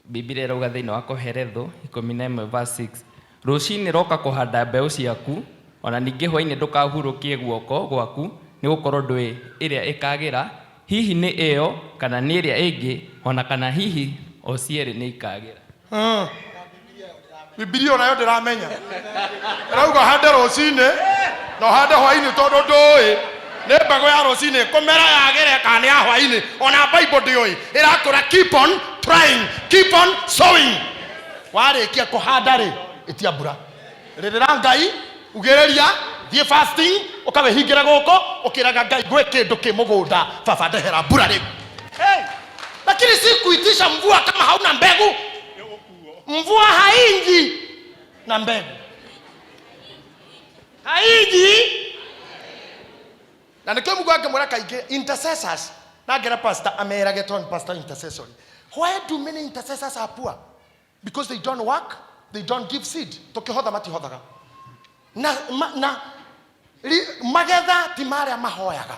Bibilia ĩrauga thĩinĩ wa Koheletho 11 verse 6, rũcinĩ roka kũhanda mbeũ ciaku, ona ningĩ hwainĩ ndũkahurũkie guoko gwaku, nĩ gũkorwo ndũĩ ĩrĩa ĩkagĩra, hihi nĩ ĩyo kana nĩ ĩrĩa ĩngĩ, ona kana hihi o cierĩ nĩ ikagĩra. Bibilia onayo ndĩramenya ĩrauga hande rũcinĩ na ũhande hwainĩ tondũ ndũĩ nĩ mbegũ ya rũcinĩ kũmera yagĩre kana nĩ ya hwainĩ. Ona Bible ndĩũĩ, ĩrakũra keep on trying, keep on sowing. Warĩkia kũhanda rĩ, ĩtia mbura, rĩrĩra Ngai, ugĩrĩria, thiĩ fasting, ũkawĩhingĩra gũkũ ũkĩraga Ngai gwĩ kĩndũ kĩ mũgũnda, baba ndehera mbura rĩu. Hey! Lakini si kuitisha mvua kama hauna mbegu. Mvua haingi na mbegu, haiji na nikio Mungu angĩmwĩra kaingĩ intercessors, na ngera pastor amerage tondũ pastor intercessory. Why do many intercessors are poor? Because they don't work, they don't give seed. Tũkĩhotha matihothaga na, ma, na ri, magetha ti marĩa mahoyaga,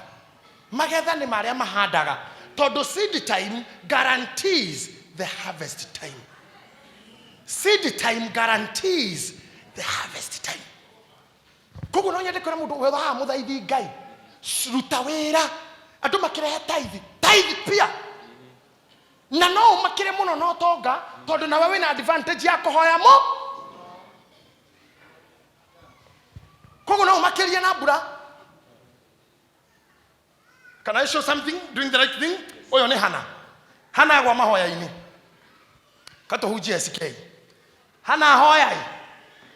magetha nĩ marĩa mahandaga, tondũ seed time guarantees the harvest time. Seed time guarantees the harvest time. Koguo no nyende kwĩra mũndũ wothe haha mũthaithi Ngai, ruta wĩra. Andũ makĩrehe tithe, tithe pia na no ũmakĩre mũno na ũtonga, tondũ nawe wĩna advantage ya kũhoya mo. Koguo no ũmakĩrie na mbura. Can I show something doing the right thing? Ũyũ nĩ Hana. Hana agwa mahoya-inĩ. Katũhunjie SK. Hana ahoya-ĩ,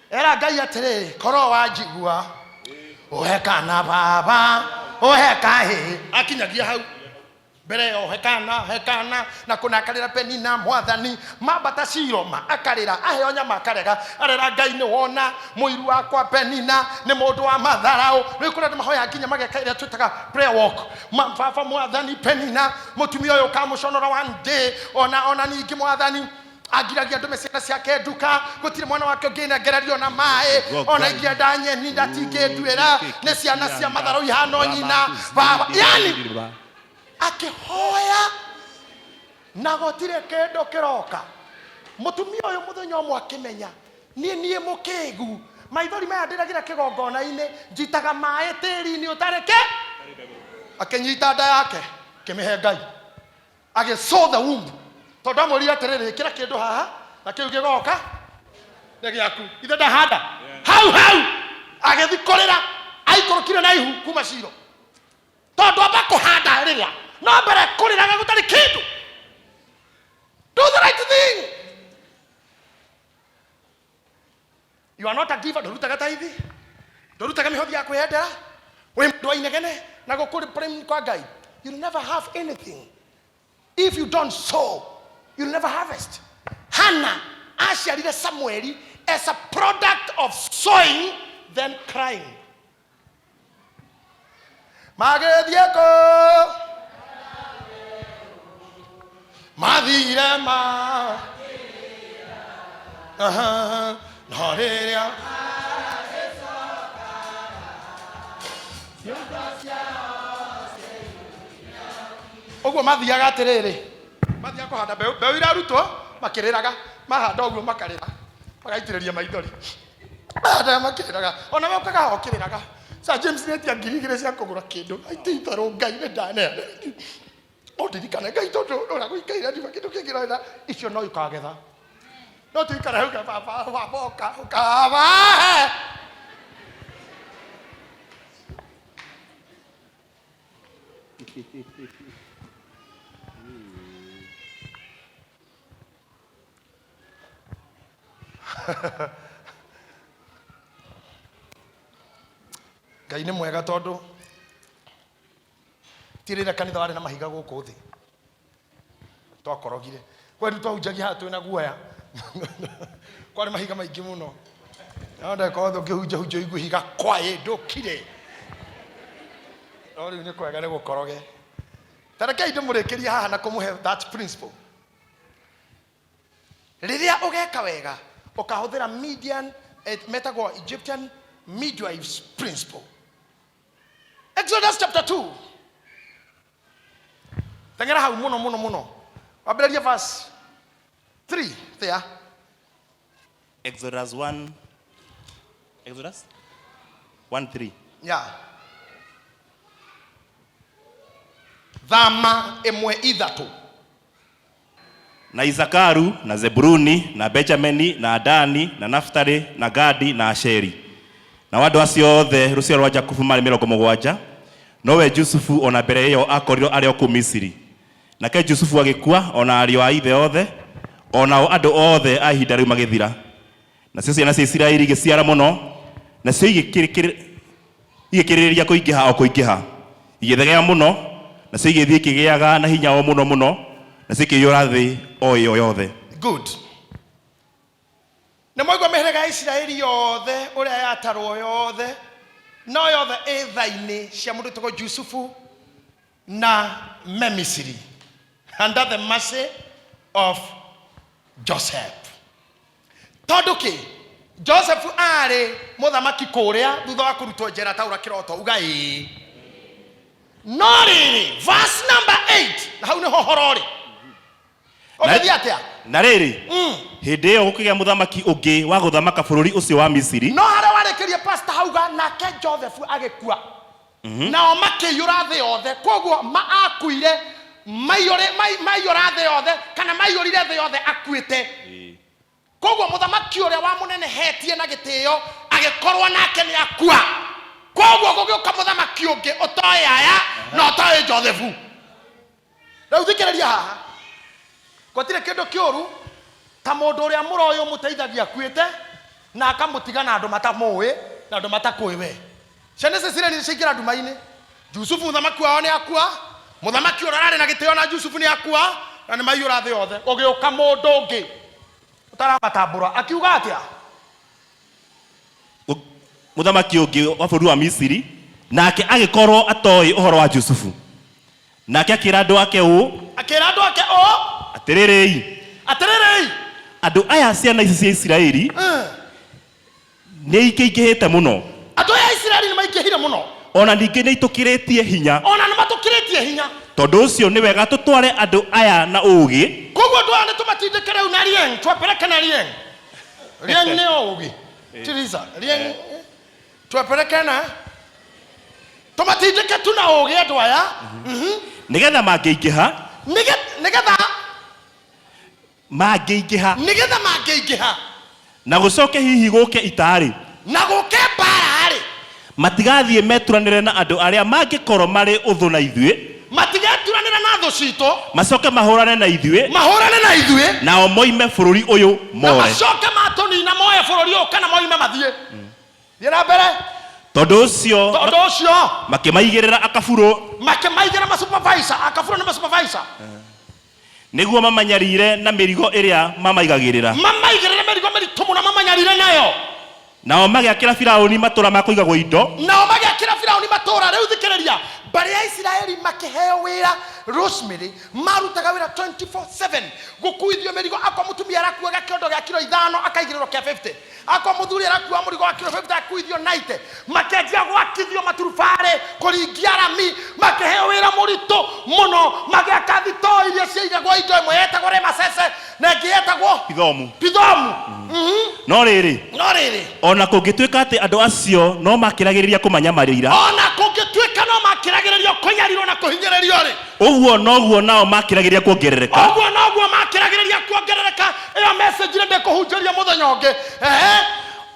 era Ngai atĩrĩrĩ, korwo wanjigua ũhe kana baba, ũhe kahĩĩ. Akinyagia hau mbere yo, he kana, he kana, na kũna akarĩra Penina, mwathani mambata Shilo ma akarĩra, aheo nyama akarega, arera Ngai nĩ wona mũiru wakwa Penina nĩ mũndũ wa matharaũ. Rĩu kũrĩ andũ mahoya nginya mageka ĩrĩa twĩtaga prayer walk. Ma, baba mwathani Penina mũtumia ũyũ ũkamũconora one day, ona ningĩ mwathani angiragia ndũme ciana ciake nduka, gũtirĩ mwana wake ũngĩnengererio na maĩ, ona ingĩenda nyeni ndatingĩnduĩra, nĩ ciana cia matharũ ihana nyina baba. Yani akĩhoya na gũtirĩ kĩndũ kĩroka. Mũtumia ũyũ mũthenya ũmwe akĩmenya, niĩ niĩ mũkĩgu, maithori maya ndĩragĩra kĩgongona-inĩ, njitaga maĩ tĩri-inĩ ũtarĩ kĩ. Akĩnyita nda yake akĩmĩhe Ngai, agĩ sow the womb, tondũ amwĩrire atĩrĩrĩ, ĩkĩra kĩndũ haha na kĩu gĩgoka nĩ gĩaku. Ithe ndahanda hau hau, agĩthi kũrĩra, aikũrũkire na ihu kuma Shilo, tondũ amba kũhanda rĩrĩa no mbere kũrĩraga gũtarĩ kĩndũ. Do the right thing. You are not a giver, ndũrutaga taithi, ndũrutaga mĩhothi ya kwĩyendera, wĩ mũndũ wa inegene na gũkũ kwa Ngai. You'll never have anything if you don't sow. You'll never harvest. Hannah aciarire Samueli as a product of sowing then crying. Magĩthiĩ kũ? Mathire ma Aha, no rĩrĩa ũguo mathiaga atĩrĩrĩ, mathiaga kũhanda mbeũ, mbeũ irarutwo makĩrĩraga, mahanda ũguo makarĩra, magaitĩrĩria maithori. Mahanda makĩrĩraga, ona we ũkaga haha ũkĩrĩraga. Sir James nĩ etia 2000 cia kũgũra kĩndũ, aiti itherũ Ngai nĩ ndaneana. Ũndirikane Ngai tondũ ũrĩa gũikaire ndiuma kĩndũ kĩngĩ no icio no ũkagetha. No tuikare hau baba, baba ũka, ũka, baba. Ngai nĩ mwega tondũ ti rĩrĩa kanitha warĩ na mahiga gũkũ thĩ twakorogire kwetu twahunjagia haha twĩna guoya, kwarĩ mahiga maingĩ mũno, no ndagĩka yothe ũngĩhunja hunja ũigue ihiga kwaĩ ndũkire, no rĩu nĩ kwega nĩ gũkoroge. Ta rekei ndĩmũrĩkĩrie haha na kũmũhe that principle. Rĩrĩa ũgeka wega ũkahũthĩra Median, metagwo Egyptian midwives principle. Exodus chapter 2, teng'era hau mũno mũno mũno, wambĩrĩrie verse 3. Atia? Exodus 1 Exodus 1:3. Ya thama ĩmwe ithatũ. Na Isakaru na Zebuluni na Benjamini na Dani na Naftali na Gadi na Asheri. Nao andũ acio othe rũciaro rwa Jakubu marĩ 70, nowe Jusufu ona mbere ĩyo akorirwo arĩ o kũu Misiri. Nake Jusufu agĩkua o na ariũ a ithe othe, o nao andũ othe a ihinda rĩu magĩthira. Nacio ciana cia Isiraeli igĩciara mũno, nacio igĩkĩrĩrĩria kũingĩha o kũingĩha, igĩthegea mũno, nacio igĩthiĩ ikĩgĩaga na hinya o mũno mũno, nacio ikĩiyũra thĩ o ĩyo yothe. Good. Nĩ mwaigua mĩhĩrĩga ya Isiraeli yothe ũrĩa yatarwo yothe, no yothe ĩ tha-inĩ cia mũndũ wĩtagwo Jusufu na me Misiri, under the mercy of Joseph. Tondũ kĩ? Joseph arĩ mũthamaki kũrĩa thutha wa kũrutwo njera taũra kĩroto uga ĩĩ. No rĩrĩ, verse number 8, na hau nĩho ũhoro ũrĩ. Ũgĩthiĩ atĩa? Na rĩrĩ, hĩndĩ ĩyo gũkĩgĩa mũthamaki ũngĩ wa gũthamaka bũrũri ũcio wa Misiri. No harĩa warĩkĩrie pastor hauga nake Joseph agĩkua. Nao makĩiyũra thĩ yothe. Koguo ma akuire maiyũre maiyũra thĩ yothe kana maiyũrire thĩ yothe akuĩte. Koguo mũthamaki ũrĩa wamũnenehetie na gĩtĩo agĩkorwo nake nĩ akua. Koguo gũgĩũka mũthamaki ũngĩ ũtoĩ aya na ũtoĩ Joseph. Rĩu thikĩrĩria haha, gũtirĩ kĩndũ kĩũru ta mũndũ ũrĩa mũroĩ ũmũteithagia akuĩte na akamũtiga na andũ matamũĩ na andũ matakũĩ we. Ciana ici cirĩ nĩ ciaingĩra nduma-inĩ. Jusufu mũthamaki wao nĩ akua, mũthamaki ũrĩa ũrarĩ na gĩtĩo na Jusufu nĩ akua, na nĩ maiyũra thĩ yothe. Gũgĩũka mũndũ ũngĩ ũtaramatambũra akiuga atĩa? Mũthamaki ũngĩ wa bũrũri wa Misiri, nake agĩkorwo atoĩ ũhoro wa Jusufu. Nake akĩra andũ ake ũũ, Akĩra andũ ake ũũ, atĩrĩrĩi, atĩrĩrĩi, andũ aya ciana ici cia Isiraeli nĩ ikĩingĩhĩte mũno, andũ aya a Isiraeli nĩ maingĩhire mũno, ona ningĩ nĩ itũkĩrĩtie hinya. Ona nĩ matũkĩrĩtie hinya. Tondũ ũcio nĩ wega tũtware andũ aya na ũũgĩ. Koguo andũ aya nĩ tũmatindĩke rĩu na rieng, twapeleke na rieng. Rieng nĩ ũũgĩ. Tiriza, rieng twapeleke na tũmatindĩke tu na ũũgĩ andũ aya. Nĩgetha mangĩingĩha, Nĩgetha mangĩingĩha, nĩgetha mangĩingĩha na gũcoke hihi gũke ita-rĩ, na gũke mbara-rĩ, matigathiĩ meturanĩre na andũ arĩa mangĩkorwo marĩ ũthũ na ithuĩ, matigeturanĩre na thũ citũ, macoke mahũrane na ithuĩ, mahũrane na ithuĩ, nao moime bũrũri ũyũ na more. macoke matũnina moe bũrũri ũyũ kana moime mathiĩ. Thiĩ na mbere. Tondũ ũcio Tondũ ũcio makĩmaigĩrĩra akaburũ, makĩmaigĩra masupervisor, akaburo nĩ masupervisor, nĩguo mamanyarire na mĩrigo ĩrĩa mamaigagĩrĩra. Mamaigĩrĩre mĩrigo mĩritũ mũno mamanyarire nayo. Nao magĩakĩra Firaũni matũũra ma kũigagwo indo. Nao magĩakĩra Firaũni matũũra. Rĩu thikĩrĩria, mbarĩ ya Isiraeli makĩheo wĩra. Rosemary marutaga wĩra 24/7 gũkuithio mĩrigo. Akwa mũtumia arakuaga kĩondo gĩa kiro 5 akaigĩrĩrwo kĩa 50, akwa mũthuri arakua mũrigo wa kiro 50 akuithio 90. Makĩanjia gwakithio maturubarĩ, kũringia rami, makĩheo wĩra mũritũ mũno, magĩaka thitoo iria ciaigagwo indo, ĩmwe yetagwo Remasese na ĩngĩ yetagwo Pithomu. Pithomu. No rĩrĩ, No rĩrĩ, ona kũngĩtuĩka atĩ andũ acio no makĩragĩrĩria kũmanyamarĩra, ona kũngĩtuĩka no makĩragĩrĩrio kũnyarirwo na kũhinyĩrĩrio rĩ, ũguo noguo nao makĩragĩrĩria kuongerereka. Ũguo noguo makĩragĩrĩria kuongerereka. Ĩyo message nĩ ndĩkũhunjĩria mũthenya ũngĩ. Ehe.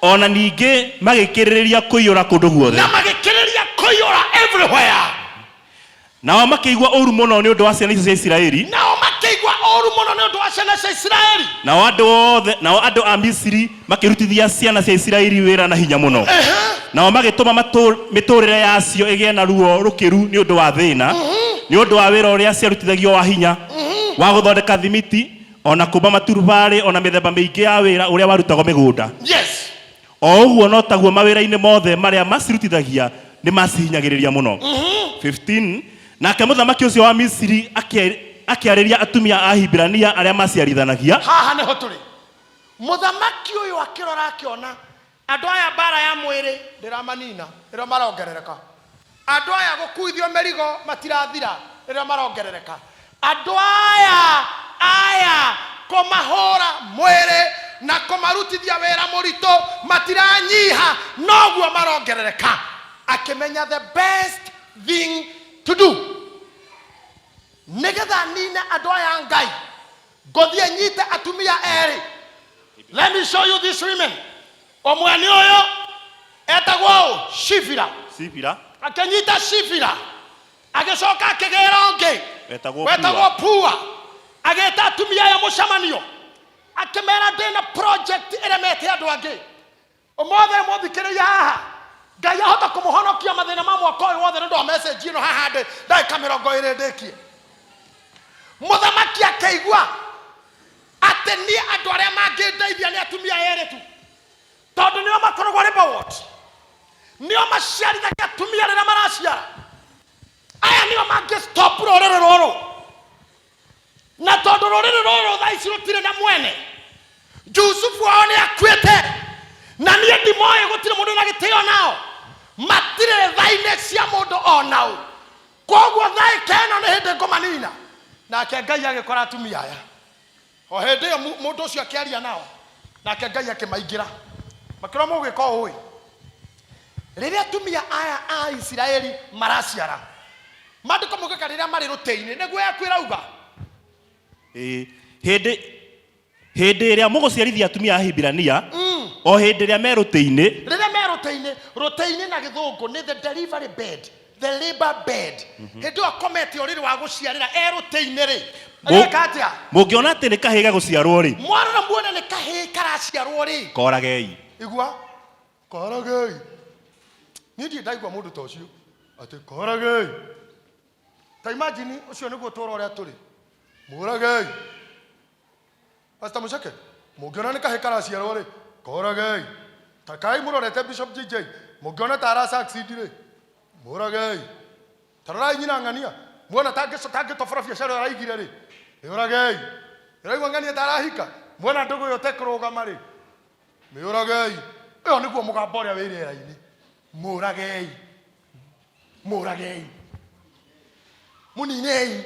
Ona ningĩ magĩkĩrĩrĩria kũiyũra kũndũ guothe. Na magĩkĩrĩria kũiyũra everywhere. Nao makĩigua ũru mũno nĩ ũndũ wa ciana icio cia Isiraeli. Nao makĩigua ũru mũno nĩ ũndũ wa ciana cia Isiraeli. Nao andũ othe, nao andũ a Misiri makĩrutithia ciana cia Isiraeli wĩra na hinya mũno. Nao magĩtũma mĩtũũrĩre yacio ĩgĩe na ruo rũkĩru nĩ ũndũ wa thĩna, nĩ ũndũ wa wĩra ũrĩa ciarutithagio wa hinya, wa gũthondeka thimiti, ona kũmba maturubarĩ, ona mĩthemba mĩingĩ ya wĩra ũrĩa warutagwo mĩgũnda. Yes. O ũguo no taguo mawĩra-inĩ mothe marĩa macirutithagia nĩ macihinyagĩrĩria mũno. 15 Nake mũthamaki ũcio wa Misiri akĩarĩria atumia a Hibirania arĩa maciarithanagia. Haha nĩho tũrĩ. Mũthamaki ũyũ akĩrora akĩona andũ aya mbara ya mwĩrĩ ndĩramanina, ĩrĩa marongerereka. Andũ aya gũkuithio mĩrigo matirathira, ĩrĩa marongerereka. Andũ aya Kũmahũra mwĩrĩ na kũmarutithia wĩra mũritũ, matiranyiha, noguo marongerereka. Akĩmenya the best thing to do nĩgetha nine andũ aya a Ngai, ngũthiĩ nyite atumia erĩ. Let me show you these women. Ũmwe nĩ ũyũ etagwo ũ? Shifira. Sifira. Akĩnyita Shifira, agĩcoka akĩgĩra ũngĩ Wetagwo wetagwo Pua. Agĩta atumia aya mũcemanio, akĩmera ndĩna project ĩremete andũ angĩ. Ũmũthĩ mũthikĩrĩria haha, Ngai ahota kũmũhonokia mathĩna ma mwaka ũyũ wothe nĩ ũndũ wa message ĩno haha ndĩ ndagĩka 20 ndĩkie. Mũthamaki akĩigua atĩ niĩ andũ arĩa mangĩndeithia nĩ atumia erĩ tu, tondũ nĩo makoragwo labor ward, nĩo maciarithagia atumia rĩrĩa maraciara. Aya nĩo mangĩ stop rũrĩrĩ rũrũ, na tondũ rũrĩrĩ rũrũ thaa ici rũtirĩ na mwene, Jusufu wao nĩ akuĩte na niĩ ndimoĩ, gũtirĩ mũndũ na gĩtĩo nao, matirĩ tha-inĩ cia mũndũ ona ũ, koguo thaa ĩno nĩ hĩndĩ ngũmanina. Nake Ngai agĩkora atumia aya o hĩndĩ ĩyo mũndũ ũcio akĩaria nao, nake Ngai akĩmaingĩra, makĩrwo mũgwĩka ũũ ĩ, rĩrĩa atumia aya a Isiraeli maraciara, maandĩko maugĩka rĩrĩa marĩ rũtĩ-inĩ, nĩguo yaku ĩrauga. Ĩĩ. Hĩndĩ ĩrĩa mũgũciarithia atumia a Ahibirania, o hĩndĩ ĩrĩa me rũtĩ-inĩ, Rĩrĩa me rũtĩ-inĩ. Rũtĩ-inĩ na Gĩthũngũ nĩ the delivery bed, the labor bed. Hĩndĩ ĩyo akomete ũrĩrĩ wa gũciarĩra e rũtĩ-inĩ rĩ, ageka atĩa? Mũngĩona atĩ nĩ kahĩĩ gegũciarwo rĩ, Mwarora muone nĩ kahĩĩ karaciarwo rĩ, koragei. Igua, koragei. Niĩ ndirĩ ndaigua mũndũ ta ũcio atĩ koragei. Ta imagine, ũcio nĩguo ũtũũro ũrĩa tũrĩ. Mũragei. Pastor Mũceke, mũngĩona nĩ kahĩĩ karaciarwo rĩ, koragei. Ta kai mũrorete Bishop JJ, mũngĩona ta ara succeed rĩ, mũragei. Ta rorai nyina ng'ania, muona tangĩtobora biacara ĩyo araigire rĩ, mĩũragei. Ũraigua ng'ania ta arahika, muona ndũgũ ĩyo tekũrũgama rĩ, mĩũragei. Ũyũ nĩguo mũgambo ũrĩa wĩ rĩera-inĩ. Mũragei. Mũragei. Mũninei.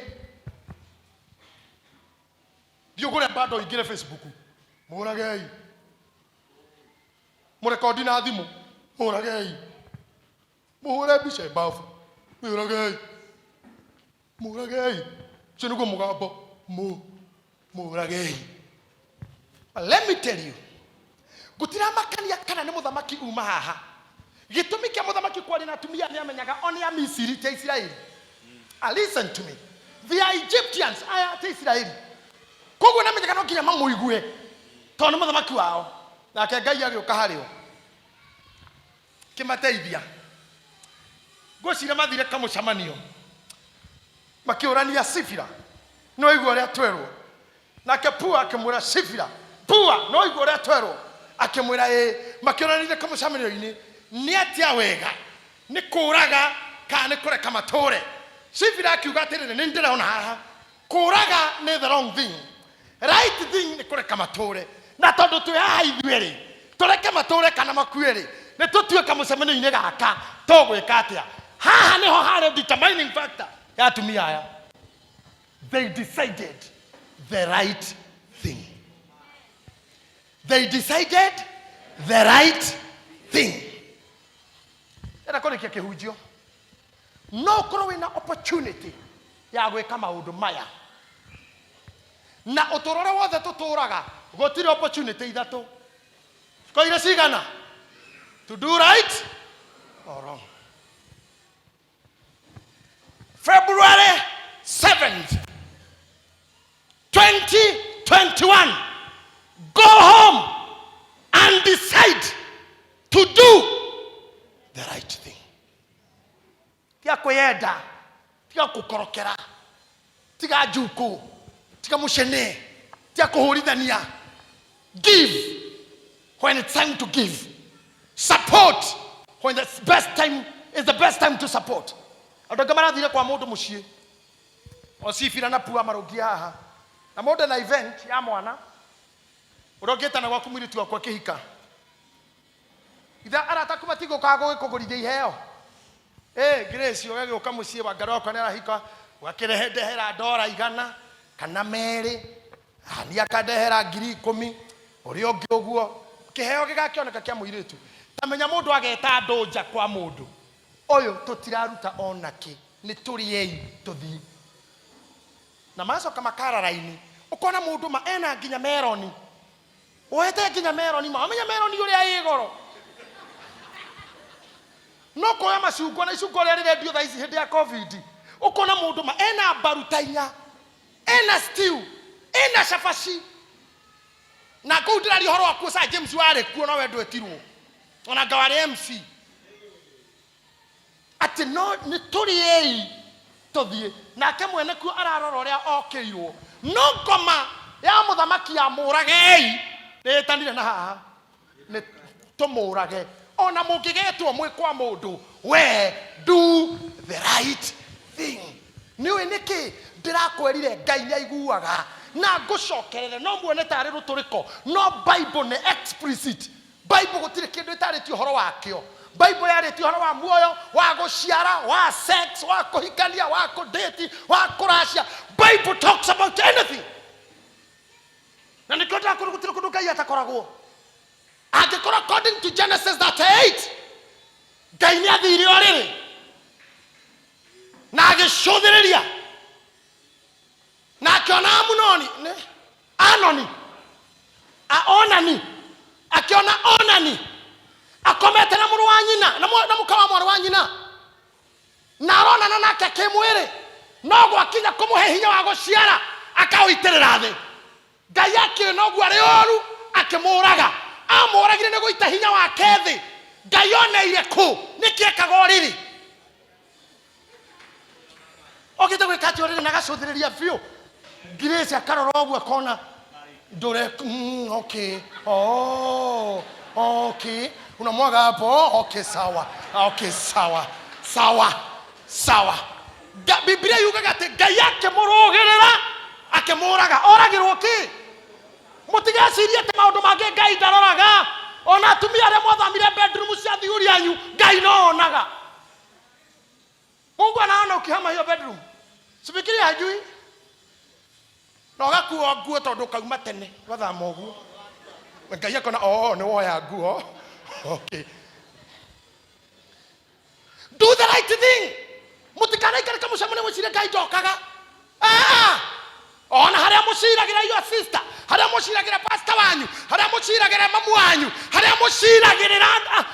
Thiĩ ũgũre bando ũingĩre Facebook. Mũragei. Mũrekondi na thimũ. Mũragei. Mũhũre mbica mbabu. Mũragei. Mũragei. Ũcio nĩguo mũgambo. Mũragei. But let me tell you, gũtiramakania kana nĩ mũthamaki uma haha. Gĩtũmi kĩa mũthamaki kwaria na atumia, nĩ amenyaga o nĩ a Misiri, ti a Isiraeli. Ah, listen to me, they are Egyptians, aya ti Isiraeli, koguo nĩ amenyaga no nginya mamũigue tondũ nĩ mũthamaki wao. Nake Ngai agĩũka harĩ o kĩmateithia. Ngwĩciria mathire kamũcemanio makĩũrania, Sifira, nĩ waigua ũrĩa twerwo? Nake Pua akĩmwĩra, Sifira, Pua, nĩ waigua ũrĩa twerwo? Akĩmwĩra ĩĩ. Makĩũranĩria kamũcemanio-inĩ, nĩ atĩa wega, nĩ kũũraga kana nĩ kũreka matũũre? Sifira akiuga atĩrĩrĩ, nĩ ndĩrona haha kũũraga nĩ the wrong thing, right thing nĩ kũreka matũũre, na tondũ twĩ haha ithuĩ rĩ, tũreke matũũre kana makue rĩ, nĩ tũtue kamũcemanio-inĩ gaka tũgwĩka atĩa. Haha nĩho harĩ determining factor ya atumia aya. They decided the right thing. They decided the right thing. Enda kũrĩkia kĩhunjio, no ũkorwo wĩna opportunity ya gwĩka maũndũ maya, na ũtũũro ũrĩa wothe tũtũũraga gũtirĩ opportunity ithatũ koire cigana, to do right or wrong. February 7th, 2021, go home and decide to do the right thing. Tiga kwĩyenda, tiga kũkorokera, tiga njukũ, tiga mũcene, tiga kũhũrithania. Give when it's time to give. Support when the best time is the best time to support. Andũ angĩ marathire kwa mũndũ mũciĩ, o Sifira na Pua marũngiĩ haha, na mũndũ na event ya mwana ũrĩa ũngĩtana gwaku mũirĩtu wakwa akĩhika, ithe arata aku matigũkaga gũgĩkũgũrithia iheo. Ĩ Grace, ũgagĩũka mũciĩ wa ngarũ wakwa nĩ arahika, ũgakĩrehe ndehera ndora 100 kana 2. Ani akandehera 10,000, ũrĩa ũngĩ ũguo. Kĩheo gĩgakĩoneka kĩa mũirĩtu. Ta menya mũndũ ageta andũ nja kwa mũndũ ũyũ, tũtiraruta onakĩ, nĩ tũrĩei tũthiĩ. Na magacoka makara raini, ũkona mũndũ ma ena nginya meroni, woete nginya meroni, ma wamenya meroni ũrĩa ĩ goro, no kuoya macungwa na icungwa ũrĩa rĩrendio thaa ici hĩndĩ ya COVID. Ũkona mũndũ ma ena mbaru ta inya, ena stew, ena cabaci, na kũu ndĩraria ũhoro wakuo. Sir James warĩ kuo, no we ndwetirwo ona nga warĩ MC, atĩ no nĩ tũrĩei tũthiĩ. Nake mwene kuo ararora ũrĩa okĩirwo, no ngoma ya mũthamaki ya mũragei nĩ ĩtanire na haha nĩ tũmũrage. Ona mũngĩgetwo mwĩ kwa mũndũ, we do the right thing. Nĩ ũĩ nĩkĩ ndĩrakwĩrire Ngai nĩ aiguaga na ngũcokerere? No muone tarĩ rũtũrĩko, no Bible nĩ explicit. Bible gũtirĩ kĩndũ ĩtarĩtie ũhoro wakĩo. Bible yarĩtie ũhoro wa muoyo, wa gũciara, wa sex, wa kũhikania, wa kũdate, wa kũracia. Bible talks about anything, na nĩkĩo ndĩrakwĩra gũtirĩ kũndũ Ngai atakoragwo. Angĩkorwo according to Genesis 38 Ngai nĩ athire ũrĩrĩ na agĩcũthĩrĩria na akĩona Amunoni nĩ Anoni a Onani, akĩona Onani akomete na mũrũ wa nyina na mũka wa mwarĩ wa nyina, na aronana nake kĩmwĩrĩ, no gwakinya kũmũhe hinya wa gũciara akaũitĩrĩra thĩ, Ngai akĩrĩ noguo arĩ ũru, akĩmũraga. Amũragire nĩ gũita hinya wake thĩ. Ngai oneire kũ nĩkĩ ekaga ũrĩrĩ? Okĩte gwĩka atĩ ũrĩrĩ na agacũthĩrĩria biũ. Grace akarora ũguo akona ndũre. Okay, oh, okay, unamwaga hapo. Okay, sawa, okay, sawa, sawa, sawa. Biblia yugaga atĩ Ngai akĩmũrũgĩrĩra akĩmũraga. Oragĩrwo kĩ? Mũtigecirie atĩ maũndũ mangĩ Ngai ndaroraga. Ona atumia arĩa mwathamire bedroom cia thiuri anyu, Ngai no onaga. Mungu anaona ukihama hiyo bedroom. Sifikiri hajui. Na ũgakuo nguo tondũ ũkauma tene, ũgathama ũguo, Ngai akona, oh, nĩ woya nguo. Okay, do the right thing. Mũtikanaikare kamũcemanio mwĩcirie Ngai ndokaga. Ah! Ona harĩa mũciragĩra your sister, harĩa mũciragĩra pastor wanyu, harĩa mũciragĩra mamu wanyu, harĩa mũciragĩrĩra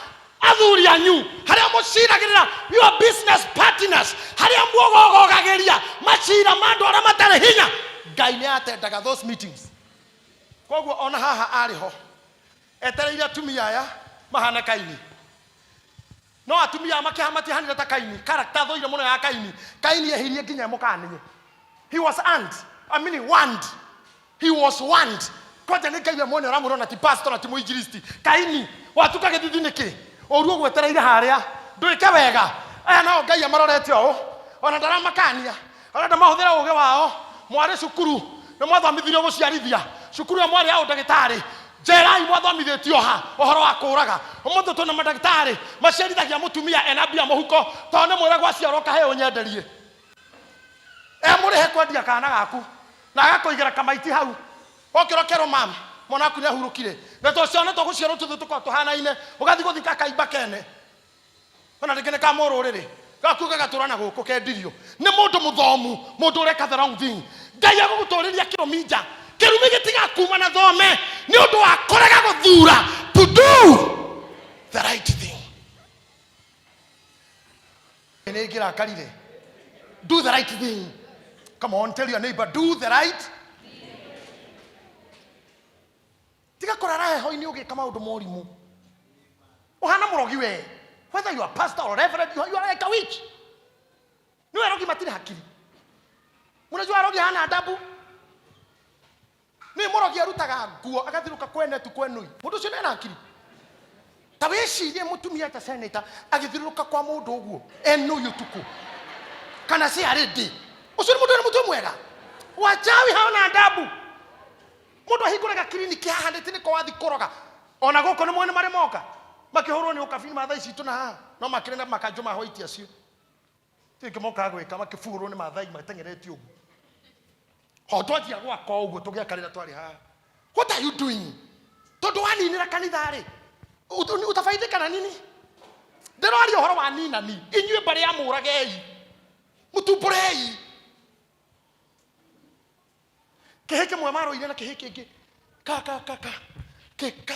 athuri anyu, harĩa mũciragĩrĩra your business partners, harĩa muogogogagĩria macira ma andũ arĩa matarĩ hinya, Ngai nĩ atendaga those meetings. Koguo ona haha arĩ ho etereire atumia aya mahana Kaini, no atumia aya makĩha matihanire ta Kaini. Character thũire mũno ya Kaini. Kaini ehirie nginya mũkanie. He was warned, I mean warned, he was warned. Kwanja nĩ Ngai we mwene ũramwĩra, ona ti pastor na ti mũinjilisti. Kaini, watuka gĩthithi nĩkĩ? Ũru ũgwetereire harĩa ndwĩke wega. Aya nao Ngai amarorete ũũ, ona ndaramakania, arenda mahũthĩre ũgĩ wao. Mwarĩ cukuru nĩ mwathomithirio gũciarithia, cukuru ĩyo mwarĩ ya ũndagĩtarĩ. Njerai mwathomithĩtio ha ũhoro wa kũraga? Ũmũthĩ twĩna mandagĩtarĩ maciarithagia mũtumia ena mbia mũhuko, tondũ nĩ mwĩre gwaciarwo kahĩĩ ũnyenderie, emũrĩhe kwendia kana gaku, na agakũigĩra kamaiti hau. Okĩra ũkerwo, "Mam, mwana waku nĩ ahurũkire." Na to ciana tũgũciarwo tũthiĩ tũkorwo tũhanaine, ũgathiĩ gũthika kaimba kene, ona rĩngĩ nĩ ka mũrũrĩrĩ gaku gagatũra na gũkũ kendirio nĩ mũndũ mũthomu, mũndũ ũreka the wrong thing. Ngai agũgũtũrĩria kĩrumi nja, kĩrumi gĩtigakuma na thome nĩ ũndũ wa kũrega gũthura to do the right thing. Nĩ ingĩrakarire. Do the right thing. Come on, tell your neighbor, do the right. Tiga kũrara heho-inĩ ũgĩka maũndũ morimũ ũhana mũrogi we. Whether you are pastor or reverend, you are like a witch. Nĩ arogi matirĩ hakiri. Mnajua arogi hana adabu. Nĩ mũrogi arutaga nguo agathirũka kwene tu kwenui. Mũndũ ũcio nĩ hakiri? Ta wĩcirie mũtumia ta senator agĩthirũrũka kwa mũndũ ũguo enui ũtukũ kana si arĩ ndĩ. Ũcio nĩ mũndũ wĩna mũtwe mwega? Wachawi haona adabu. Mũndũ ahingũraga kiriniki haha ndĩti nĩko wathi kũroga. Ona gũkũ nĩ mwene marĩ moka makĩhũrwo nĩ ũkabi ma thaa ici tũna haha, no makĩrĩ na makanjũ ma white acio tingĩ mokaga gwĩka makĩbuhũrwo nĩ Mathai mateng'eretie ũguo. Ho twanjia gwaka ũguo tũgĩaka rĩrĩa twarĩ haha. What are you doing? Tondũ waninĩra kanitha rĩ, utafaidika na nini? Ndĩraria ũhoro wa ninani. Inyuĩ mbarĩ ya mũragei, mũtumbũrei. Kĩhĩ kĩmwe marũire na kĩhĩ kĩngĩ ka ka ka ka kĩ ka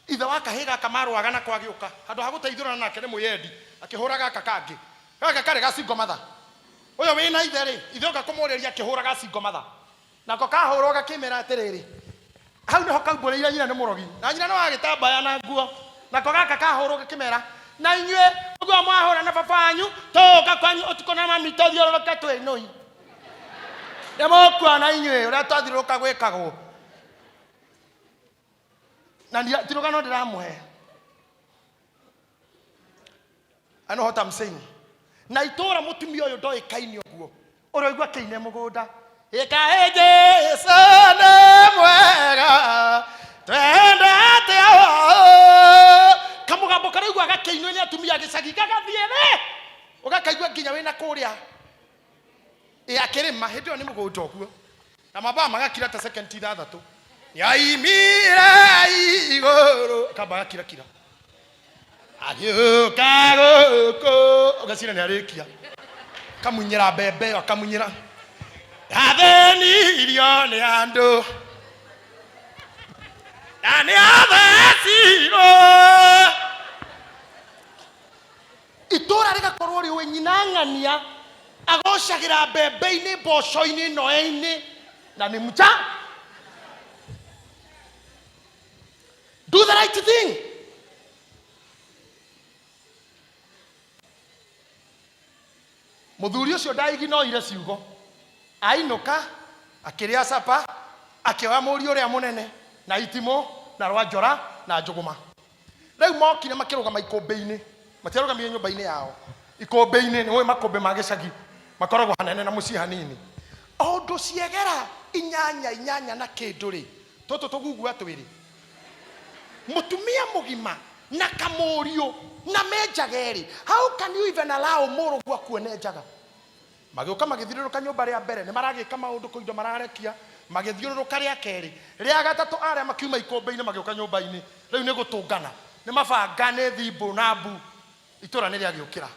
ithe wa kahĩ gaka marũaga nako agĩũka handũ ha gũteithũrana nake nĩ mwĩyendi, akĩhũra gaka kangĩ. Gaka karĩ gacingo matha. Ũyũ wĩna ithe rĩ, ithe oka kũmũrĩria akĩhũra gacingo matha. Nako kahũrwo gakĩmera atĩrĩrĩ, hau nĩho kaumbũrĩire nyina nĩ mũrogi, na nyina no agĩtambaya na nguo. Nako gaka kahũrwo gakĩmera, na inyuĩ ũguo mwahũra na baba wanyu, tũgũka kwanyu ũtukũ na mami tũthiũrũrũke twĩ nũi. Nĩmũkuona inyuĩ ũrĩa twathiũrũrũka gwĩkagwo. Na ti rũgano ndĩramũhe. I know what I'm saying. Na itũra mũtumia ũyũ ndoĩkaine ũguo, ũroigua kĩine mũgũnda, ĩkaĩ Jesũ nĩ mwega twendete ũũ. Kamũgambo karaigua gakĩinwo nĩ atumia gĩcagi gagathiĩ thĩ, ũgakaigua nginya wĩna kũrĩa ĩ akĩrĩma. Hĩndĩ ĩyo nĩ mũgũnda ũguo na mambaa magakira ta second ithathatũ, nĩaimire igũrũ, akamba agakirakira agĩũka gũkũ, ũgacira nĩ arĩkia kamunyĩra mbembe ĩyo, akamunyĩra athĩnirio nĩ andũ na nĩ athecirwo. Itũra rĩgakorwo rĩũĩ nyina ng'ania agocagĩra mbembe-inĩ, mboco-inĩ, noe-inĩ, na nĩ mcha. Do the right thing. Mũthuri ũcio ndaiginoire ciugo, ainũka akĩrĩa capa, akĩoya mũriũ ũrĩa mũnene na itimũ na rwanjora na njũgũma. Rĩu mokire makĩrũgama ikũmbĩ-inĩ, matiarũgamire nyũmba-inĩ yao, ikũmbĩ-inĩ. Nĩ ũĩ makũmbĩ ma gĩcagi makoragwo hanene na mũciĩ hanini. O ũndũ ciegera inyanya inyanya na kĩndũ rĩ, tũtũ tũgugua twĩrĩ, mũtumia mũgima na kamũriũ na menjaga erĩ. How can you even allow mũrũguo akuone njaga? Magĩũka magĩthiũrũrũka nyũmba rĩa mbere, nĩ maragĩka maũndũ kũu, indo mararekia, magĩthiũrũrũka rĩa kerĩ, rĩa gatatũ, arĩa makiuma ikũmbĩ-inĩ magĩũka nyũmba-inĩ. Rĩu nĩ gũtũngana, nĩ mabanga, nĩ thimbũ na mbu. Itũra nĩ rĩagĩũkĩra,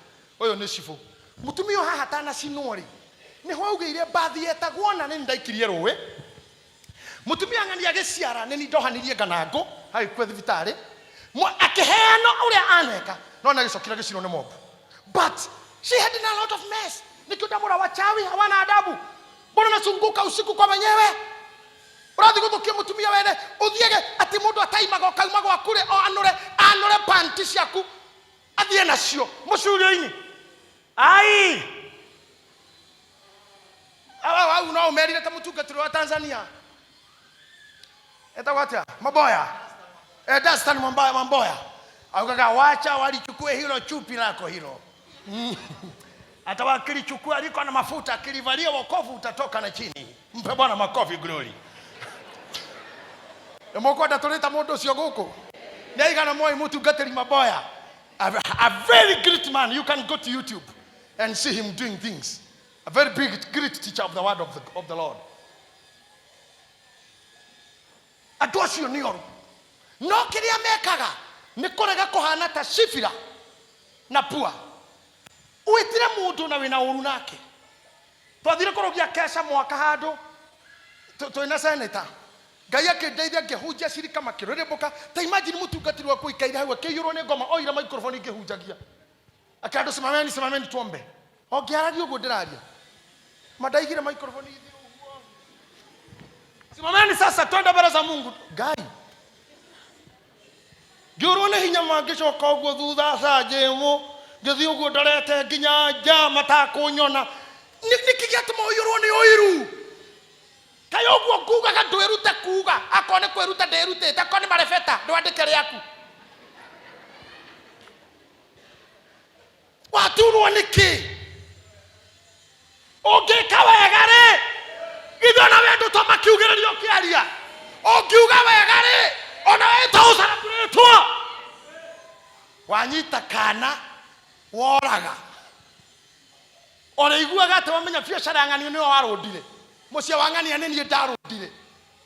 ũyũ nĩ cibũ. Mũtumia ũyũ haha atanacinwo rĩ, nĩho augĩire mbathi yetagwo na nĩ ndaikirie rũĩ. Mũtumia ng'ani agĩciara, nĩ ndohanirie nganangũ agĩkua thibitarĩ, akĩheana ũrĩa aneka, no nĩ agĩcokire agĩcinwo nĩ mobu. But she had in a lot of mess. Nĩkĩo ndamũra wachawi hawana adabu. Mbona nasunguka usiku kwa wenyewe? Ũrathiĩ gũthũkia mũtumia wene, ũthiage atĩ mũndũ ataimaga ũkauma gwaku rĩ, o anũre anũre panti ciaku athiĩ nacio mũcurio-inĩ. Ai awa wau no ũmerire ta mũtungatĩri wa Tanzania etagwo atĩa, Maboya, Dastan Mamboya, Mamboya augaga wacha walichukue hilo chupi lako hilo. Hata wakilichukua liko na mafuta, akilivalia wokovu utatoka na chini. Mpe Bwana makofi, glory. Nĩmũkwenda tũrĩta mũndũ ũcio gũkũ nĩ aigana moĩ mũtungatĩri Maboya? A very great man. You can go to YouTube and see him doing things. A very big great teacher of the word of the Lord. Andũ acio nĩ oru, no kĩrĩa mekaga nĩ kũrega kũhana ta Shifira na Pua. Wĩtire mũndũ na wĩna ũru nake. Twathire kũrũgia keca mwaka handũ twĩna senator. Ngai akĩndeithia ngĩhunjia, cirika makĩrĩrĩmbũka. Ta imagine mũtungatĩri waku ikaire hau akĩiyũrwo nĩ ngoma, oire microphone ngĩhunjagia, akĩra andũ, "Simameni, simameni tuombe." O ngĩaragia ũguo ndĩraria, mandaigire microphone ithi ũguo, "Simameni sasa, twende mbele za Mungu." Ngai, ngĩũrwo nĩ hinya, mangĩcoka ũguo thutha canjĩmũ, ngĩthiĩ ũguo ndorete nginya nja matakũnyona. Nĩkĩ gĩatũma ũiyũrwo nĩ ũiru? Kaĩ ũguo ngugaga ndwĩrute kuga, akorwo nĩ kwĩruta ndĩrutĩte, akorwo nĩ marebeta ndwandĩke rĩaku. Waturwo nĩkĩ? Ũngĩka wega rĩ, githĩ ona we ndũ to makiugĩrĩria ũkĩaria? Ũngiuga wega rĩ, ona we to ũcelebrĩtwo. Wanyita kana woraga, ũrĩiguaga atĩ wamenya biacara ya ng'anio nĩyo warũndire. Mũciĩ wa ng'ania nĩ niĩ ndarũndire.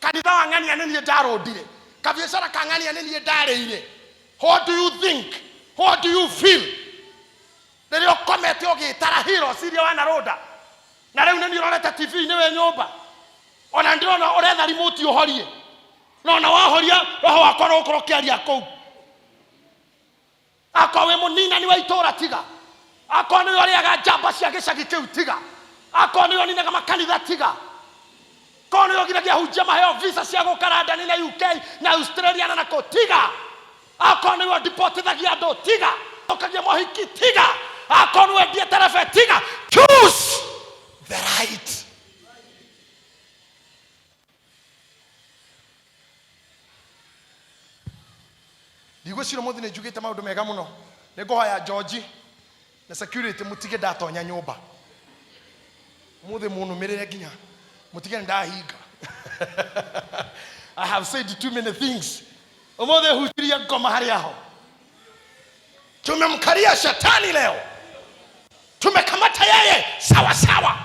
Kanitha wa ng'ania nĩ niĩ ndarũndire. Kabiacara ka ng'ania nĩ niĩ ndarĩire. What do you think? What do you feel? Rĩrĩa ũkomete ũgĩtara heroes iria wanarũnda na rĩu nĩ niĩ ũrorete TV-inĩ wĩ nyũmba ona ndĩrona ũretha remote ũhorie no ona wahoria roho wakwa no ũkorwo ũkĩaria kũu. Akorwo wĩ mũninani wa itũra tiga, akorwo nĩwe ũrĩaga njamba cia gĩcagi kĩu tiga, akorwo nĩwe ũninaga makanitha tiga, korwo nĩwe ũgiragia ahunjia maheo visa cia gũka London na UK na Australia na nakũ tiga, akorwo nĩwe ũdipotithagia andũ tiga, ũkagia mohiki tiga, akorwo nĩwe wendia terebe tiga. Choose the right. Ndigwĩciria ũmũthĩ nĩ njugĩte maũndũ mega mũno. Nĩ ngũhoya George na security mũtige ndatonya nyũmba. Ũmũthĩ mũnũmĩrĩre nginya mũtige nĩ ndahinga. I have said too many things. Ũmũthĩ hutirie ngoma harĩa ho. Tumemkaria shetani leo. Tumekamata yeye sawa sawa.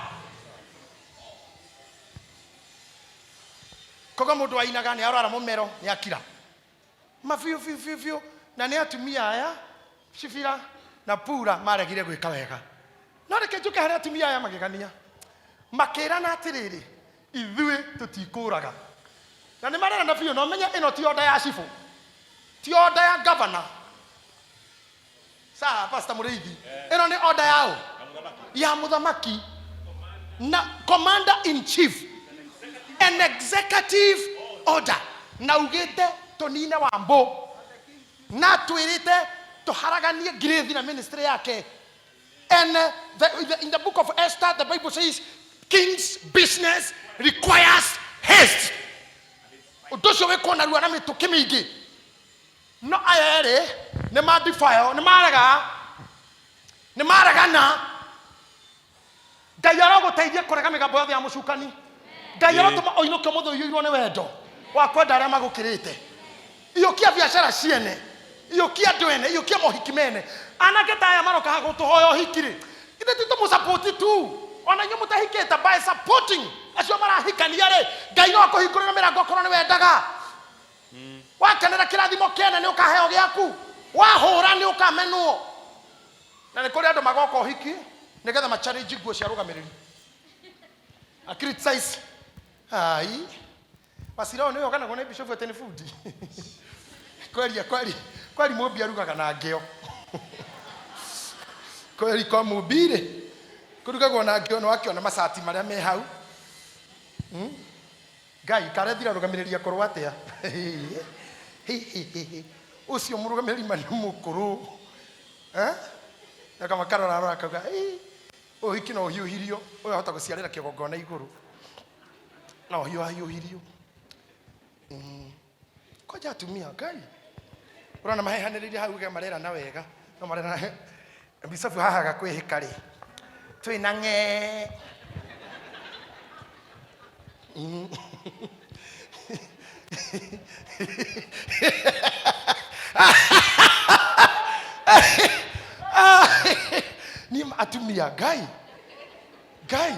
Koguo mũndũ wainaga nĩ arwara mũmero nĩ akira. Ma biũ biũ biũ biũ na nĩ atumia aya Shifira na Pura maregire gwĩka wega. No reke njũke harĩ atumia aya magegania. Makĩrana atĩrĩrĩ, ithuĩ tũtikũraga. Na nĩ marerana biũ na ũmenye ĩno ti order ya cibũ, ti order ya governor. Sawa, Pastor Mũrĩithi. Ĩno nĩ order ya ũ? Ya mũthamaki. Na commander in chief. An executive order. Na ugĩte tũnine Wambũ. Na twĩrĩte tũharaganie Grace na ministry yake. And in the book of Esther, the Bible says, king's business requires haste. Ũndũ ũcio wĩkwo narua na mĩtũkĩ mĩingĩ. No aya erĩ nĩ ma defile, nĩ marega, nĩ maregana. Ngai arogũteithia kũrega mĩgambo yothe ya mũcukani. Ngai arotũma ũinũke ũmũthĩ ũiyũirwo nĩ wendo wa kwenda arĩa magũkĩrĩte. Iyũkia biacara ciene, iyũkia andũ ene, iyũkia mohiki mene. Anake ta aya maroka haha gũtũhoya ũhiki rĩ, githĩ ti tũmũsupport tu? Ona inyuĩ mũtahikĩte, by supporting acio marahikania rĩ, Ngai no akũhingũrĩre mĩrango okorwo nĩ wendaga. Wakenera kĩrathimo kĩene nĩ ũkaheo gĩaku, wahũra nĩ ũkamenwo. Na nĩ kũrĩ andũ magoka ũhiki nĩgetha ma challenge nguo cia arũgamĩrĩri. A criticize. Ai. Wacira ũyũ nĩwe ũganagwo nĩ bishop atĩ nĩ bundi. Kweli kweli kweli mũmbi arugaga na ngĩo. Kweli kwa mũmbi rĩ kũrugagwo na ngĩo nĩ wakĩona macati marĩa me hau. Ngai, karethire arũgamĩrĩri akũrũ atĩa? Ũcio mũrũgamĩrĩri ma nĩ mũkũrũ. Eh? Na kama karora arora akauga, "Ĩ, ũyũ hiki no ũhiũhirio, ũyũ ahota gũciarĩra kĩgongona igũrũ. No ũhiũhahiũhirio." Kwanja atumia, Ngai. Ũrona mahehanĩrĩirie hau uge marerana wega. No marerana Bicobu haha gakwĩhĩka rĩ. Twĩna ng'ee. Niĩ atumia Ngai. Ngai.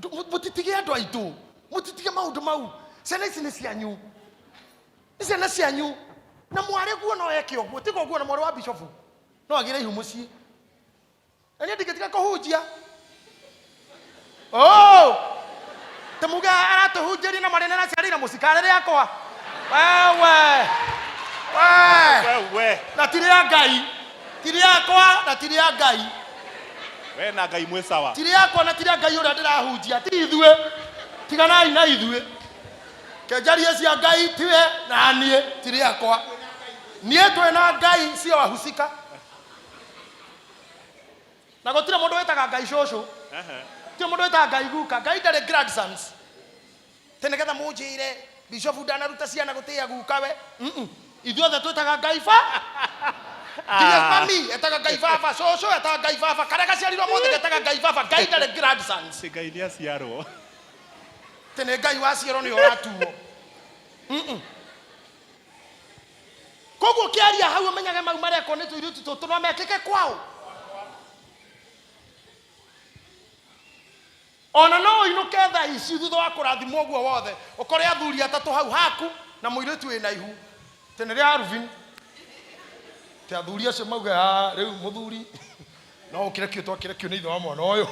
Mũtitige andũ aitũ. Mũtitige maũndũ mau. Ciana ici nĩ cianyu. Nĩ ciana cianyu. Na mwarĩ guo no eke ũguo. Tiga ũguo na mwarĩ wa bishofu. No agĩre ihu mũciĩ. Na niĩ ndingĩtiga kũhunjia. Oh! Tũmuge aratũhunjĩria na mwarĩ nĩaraciarĩire mũcikarĩ rĩakwa. Wewe. We. We. Na ti rĩa Ngai. Ti rĩakwa na ti rĩa Ngai. We na Ngai mwĩ sawa. Ti rĩakwa na ti rĩa Ngai ũrĩa ndĩrahunjia. Ti ithuĩ. Tiganai na ithuĩ. Kenjarie cia Ngai tiwe na niĩ ti rĩakwa. Niĩ twĩ na Ngai sio wahusika. Na gũtirĩ mũndũ wĩtaga Ngai cũcũ. Gũtirĩ mũndũ wĩtaga Ngai guka. Ngai ndarĩ grandsons. Atĩ nĩgetha mũnjĩre bishofu ndanaruta ciana gũtĩĩa gukawe. Ithuothe twĩtaga Ngai ba. Nginya mami etaga Ngai baba, cũcũ etaga Ngai baba, karĩa gaciarirwo mũthĩ getaga Ngai baba. Ngai ndarĩ grandsons. Ngai nĩ aciarwo. Atĩ nĩ Ngai waciarwo nĩwe ũratuo. Koguo ũkĩaria hau ũmenyage mau marekwo nĩ tũirĩtu tũtũ no mekĩke kwao. Ona no ũinũke thaa ici thutha wa kũrathimwo ũguo wothe, ũkore athuri atatũ hau haku na mũirĩtu wĩna ihu. Atĩ nĩ rĩa Alvin. Atĩ athuri acio mauge, "Ah, rĩu mũthuri no ũkĩrekio twakĩrekio nĩ ithe wa mwana ũyũ."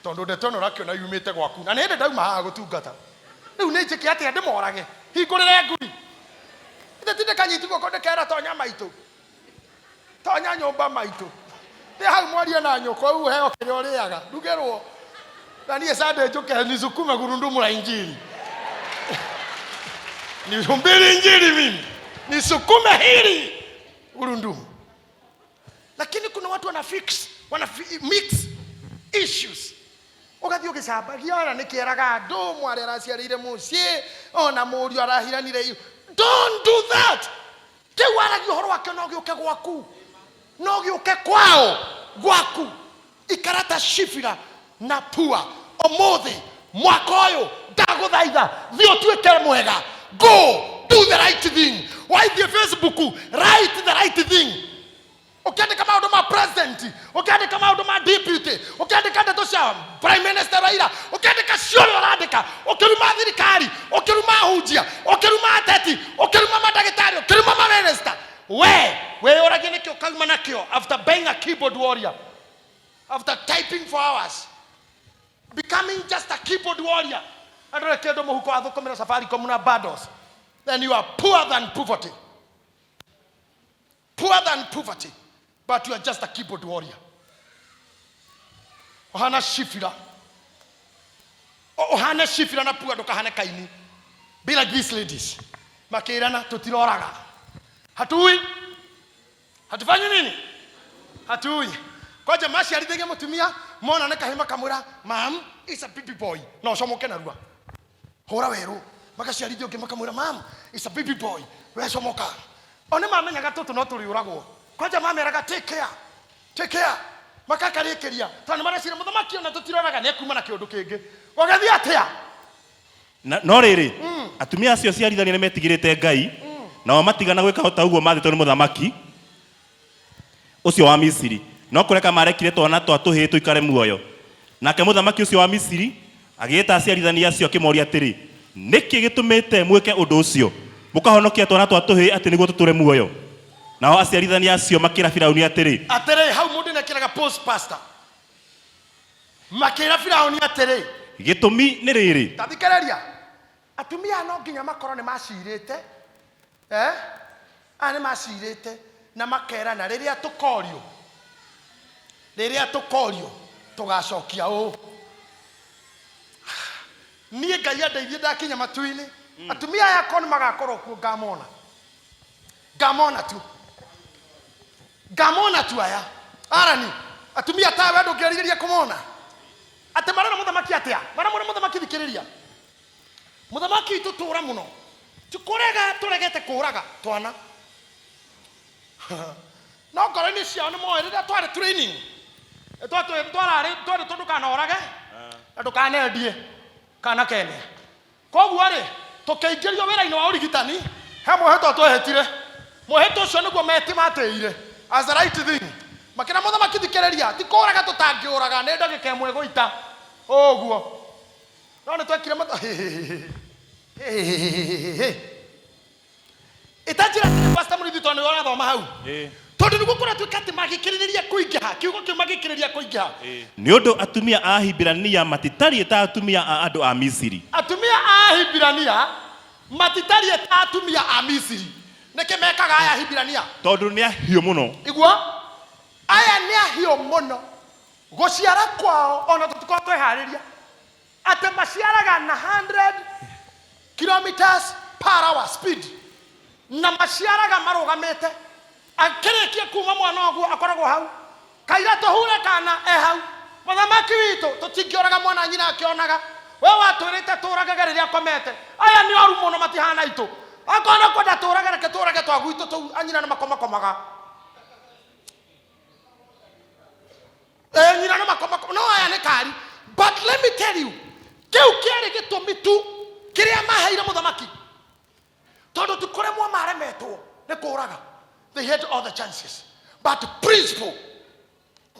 Tondũ ndeto ĩno ũrakĩona yumĩte gwaku. Na nĩ hĩndĩ ndauma haha gũtungata. Rĩu nĩ njĩke atĩa ndĩmorage? Hingũrĩre ngui. Ithe ti ndĩkanyiti guoko ndĩkera tonya maitũ. Tonya nyũmba maitũ. Thĩ hau mwarie na nyũkwa rĩu ũheo kĩrĩa ũrĩaga. Ndugĩrwo. Na niĩ Sunday njũke nisukume gurudumu la injili. Nihubiri injili mimi. Nisukume hili gurudumu. Lakini kuna watu wana fix, wana mix issues. Ũgathiĩ ũgĩcambagia ona nĩkĩeraga andũ mwarĩ araciarĩire mũciĩ ona mũriũ arahiranire ihu. Don't do that. Kĩu waragia ũhoro wakĩo no gĩũke gwaku, no gĩũke kwao gwaku. Ikara ta Shifira na Pua ũmũthĩ, mwaka ũyũ ndagũthaitha, thiĩ ũtuĩke mwega. Go do the right thing. Waithiĩ Facebook, write the right thing. Ũkĩandĩka maũndũ ma president, ũkĩandĩka maũndũ ma deputy, ũkĩandĩka ndeto cia prime minister Raila, ũkĩandĩka ciothe ũrandĩka, ũkĩruma thirikari, ũkĩruma ahunjia, ũkĩruma ateti, ũkĩruma mandagĩtarĩ, ũkĩruma maminista, we wĩyũragie nĩkĩ ũkauma nakĩo after being a keyboard warrior, after typing for hours, becoming just a keyboard warrior. Na ndũrĩ kĩndũ mũhuko wathũkũmĩra Safaricom na bundles, then you are poor than poverty. Poor than poverty, but you are just a keyboard warrior. Ũhana Shifira. Ũhane Shifira na Pua, ndũkahane Kaini. Be like these ladies. Makĩrana tũtiroraga. Hatui. Hatufanyi nini? Hatui. Kwanja maciarithagia mũtumia mona nĩ kahĩ makamwĩra, "Mam, it's a baby boy." Na ũcomoke narua. Hũra werũ. Magaciarithia ũngĩ makamwĩra, "Mam, it's a baby boy." We comoka. O nĩ mamenyaga tũtũ no tũrĩũragwo. Kwanja mameraga take care. Take care. Makakarĩkĩria. Tondũ nĩ mareciria mũthamaki ona tũtiroraga nĩ ekuma na kĩũndũ kĩngĩ. Gũgĩthiĩ atĩa? Na, no rĩrĩ, atumia acio ciarithania nĩ metigĩrĩte Ngai, nao matigana gwĩka o ta ũguo maathĩtwo nĩ mũthamaki ũcio wa Misiri, no kũreka marekire twana twa tũhĩĩ tũikare muoyo. Nake mũthamaki ũcio wa Misiri agĩĩta aciarithania acio akĩmoria atĩrĩ, Nĩkĩ gĩtũmĩte mwĩke ũndũ ũcio, mũkahonokia twana twa tũhĩĩ atĩ nĩguo tũtũũre muoyo? Nao aciarithania acio makĩra Firauni atĩrĩ, Atĩrĩ, hau mũndũ nĩekĩraga post pastor. Makĩra Firauni atĩrĩ, Gĩtũmi nĩ rĩrĩ, ta thikĩrĩria, atumia no nginya makorwo nĩ macirĩte, eh? Aya nĩ macirĩte na makerana rĩrĩa tũkorio, rĩrĩa tũkorio tũgacokia ũũ. Niĩ Ngai andeithie ndakinya matu-inĩ, atumia aya akorwo nĩ magakorwo kuo ngamona. Ngamona tu. Ngamona tu aya. Arani, atumia tawe ndũngĩrirĩria kũmona. Atĩ marera mũthamaki atĩa? Maramwĩra mũthamaki thikĩrĩria. Mũthamaki witũ tũra mũno. Ti kũrega tũregete kũraga twana. No ngoro-inĩ ciao nĩ moĩ rĩrĩa twarĩ training, twararĩ twerĩtwo ndũkanorage na ndũkanendie kana kene. Koguo rĩ, tũkĩingĩrio wĩra-inĩ wa ũrigitani, he mwĩhĩtwa twehĩtire. Mwĩhĩtwa ũcio nĩguo matĩire as the right thing. Makĩra mũthamaki thikĩrĩria, ti kũraga tũtangĩũraga, nĩ ndagĩka ĩmwe gũita. Ũguo. No nĩ twekire mata Ĩtanjĩra atĩrĩ Pastor Mũrĩithi tondũ nĩwe ũrathoma hau. Tondũ nĩguo kũratuĩka atĩ magĩkĩrĩrĩria kũingĩha, kiugo kĩu magĩkĩrĩrĩria kũingĩha. Nĩ ũndũ atumia a Ahibirania matitariĩ ta atumia a andũ a Misiri. Atumia a Ahibirania matitariĩ ta atumia a Misiri. Nĩkĩ mekaga aya Ahibirania? Tondũ nĩ ahiũ mũno. Igua, aya nĩ ahiũ mũno. Gũciara kwao ona tũtikoragwo tweharĩria. Atĩ maciaraga na 100 kilometers per hour speed, na maciaraga marũgamĩte. Akĩrĩkia kuma mwana ũguo akoragwo hau, kaira tũhure kana e hau. Mũthamaki witũ, tũtingĩũraga mwana nyina akĩonaga. We watwĩrĩte tũragage rĩrĩa akomete. Aya nĩ oru mũno, matihana itũ. Akorwo nĩ kwenda tũrage, reke tũrage twa gwitũ tũu, anyina nĩ makomakomaga. Nyina nĩ makomakoma, no aya nĩ kari. But let me tell you, kĩu kĩarĩ gĩtũmi tu kĩrĩa maheire mũthamaki, tondũ ti kũremwo maremetwo nĩ kũraga. They had all the chances, but principle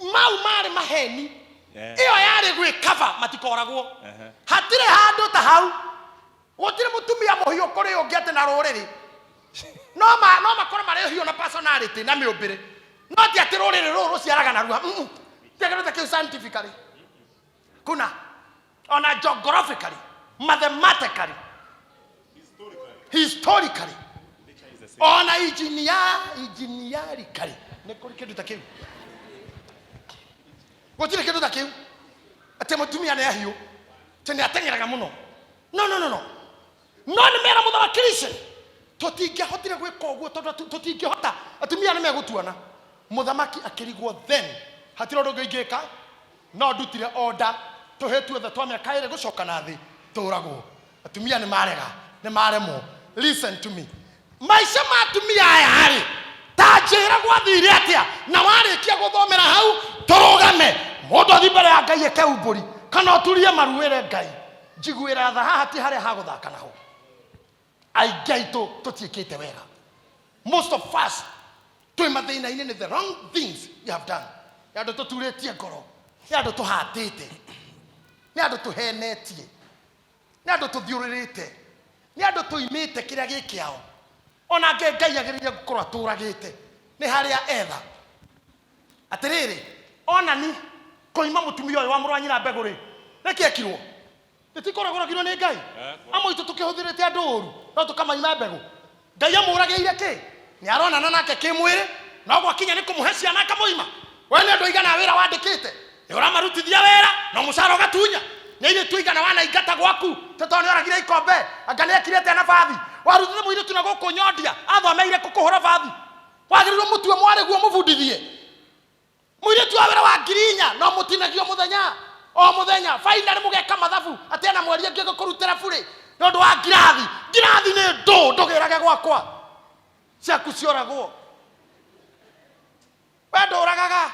mau marĩ maheni. Ĩyo yarĩ gwĩkaba matikoragwo. Hatirĩ handũ ta hau. Gũtirĩ mũtumia mũhiũ kũrĩ ũngĩ atĩ na rũrĩrĩ. No ma no makorwo marĩ hiũ na personality na mĩũmbĩre. No ti atĩ rũrĩrĩ rũrũ rũciaraga narua. Ti kĩndũ ta kĩu scientifically. Kuna ona geographically, mathematically, historically, ona engineerically nĩ kũrĩ kĩndũ ta kĩu. Gũtirĩ kĩndũ ta kĩu atĩ mũtumia nĩ ahiũ, atĩ nĩ ateng'eraga mũno. No, no, no, no. No nĩ mera mũthamaki, listen, tũtingĩahotire gwĩka ũguo tondũ tũtingĩhota, atumia nĩ megũtuona. Mũthamaki akĩrigwo, then hatirĩ ũndũ ũngĩ ingĩka, no ndutire order tũhĩ tuothe twa mĩaka ĩrĩ gũcoka na thĩ tũragwo. Atumia nĩ marega, nĩ maremwo. Listen to me, maica ma atumia aya rĩ, ta njĩra gwathire atĩa? Na warĩkia gũthomera hau, tũrũgame, mũndũ athiĩ mbere ya Ngai eke umbũri kana ũturie maru wĩre Ngai, njiguĩra tha, haha ti harĩa ha gũthaka naho. Aingĩ aitũ tũtiĩkĩte wega. Most of us twĩ mathĩna-inĩ nĩ the wrong things we have done. Nĩ andũ tũturĩtie ngoro, nĩ andũ tũhatĩte, nĩ andũ tũhenetie, nĩ andũ tũthiũrĩrĩte, nĩ andũ tũimĩte kĩrĩa gĩ kĩao. Ona angĩ Ngai agĩrĩire gũkorwo atũragĩte nĩ harĩa etha. Atĩrĩrĩ, onani kũima mũtumia ũyũ wa mũrũ wa nyina mbegũ rĩ, nĩkĩ ekirwo? Nĩtikũragũragirwo nĩ Ngai? Amwe aitũ tũkĩhũthĩrĩte andũ ũru, no tũkamaima mbegũ. Ngai amũragĩire kĩ? Nĩ aronana nake kĩmwĩrĩ, no gwakinya nĩ kũmũhe ciana akamũima. We nĩ andũ aigana a wĩra wandĩkĩte? Nĩ ũramarutithia wĩra no mũcara ũgatunya? Nĩ airĩtu aigana wanaingata gwaku tĩ tondũ nĩ oragire ikombe? Anga nĩ ekire atĩa na bathi? Warutire mũirĩtu na gũkũ nyondia athomeire kũ kũhũra bathi? Wagĩrĩirwo mũtue mwarĩguo ũmũbundithie. Mũirĩtu wa wĩra wa 4,000 no mũtinagio mũthenya o mũthenya. Finally mũgeka mathabu atĩ ena mweri ĩngĩ ngũkũrutĩra burĩ nĩ ũndũ wa ngirathi. Ngirathi nĩ ndũ, ndũgĩrage gwakwa. Ciaku cioragwo. We ndũragaga.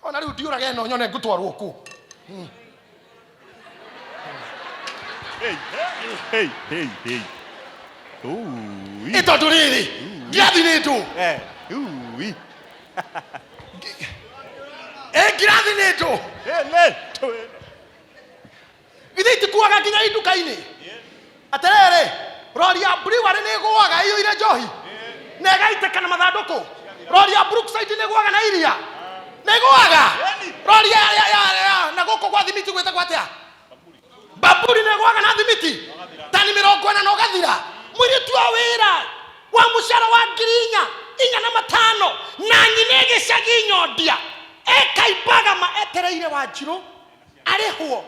Ona rĩu ndiũrage ĩno nyone ngũtwarwo kũ. Hey, hey, hey, hey. Ooh. Ĩ tondũ rĩrĩ, ngirathi nĩ ndũ. Eh, ooh. Ĩ ngirathi nĩ ndũ. Eh, le. Githĩ itikuaga nginya induka-inĩ? Atĩrĩrĩ, rori ya brewery nĩ ĩgũaga ĩiyũire njohi na ĩgaitĩka na mathandũkũ. Rori ya Brookside nĩ ĩgũaga na iria, nĩ ĩgũaga. Rori ya, ya, ya, ya, na gũkũ gwa thimiti gwĩtagwo atĩa? Baburi nĩ ĩgũaga na thimiti tani 40 na ũgathira. Mũirĩtu wa wĩra wa mũcara wa 4,000, 4,500, na nyina ĩgĩcagi nyondia ekaimbaga ma etereire Wanjirũ arĩhwo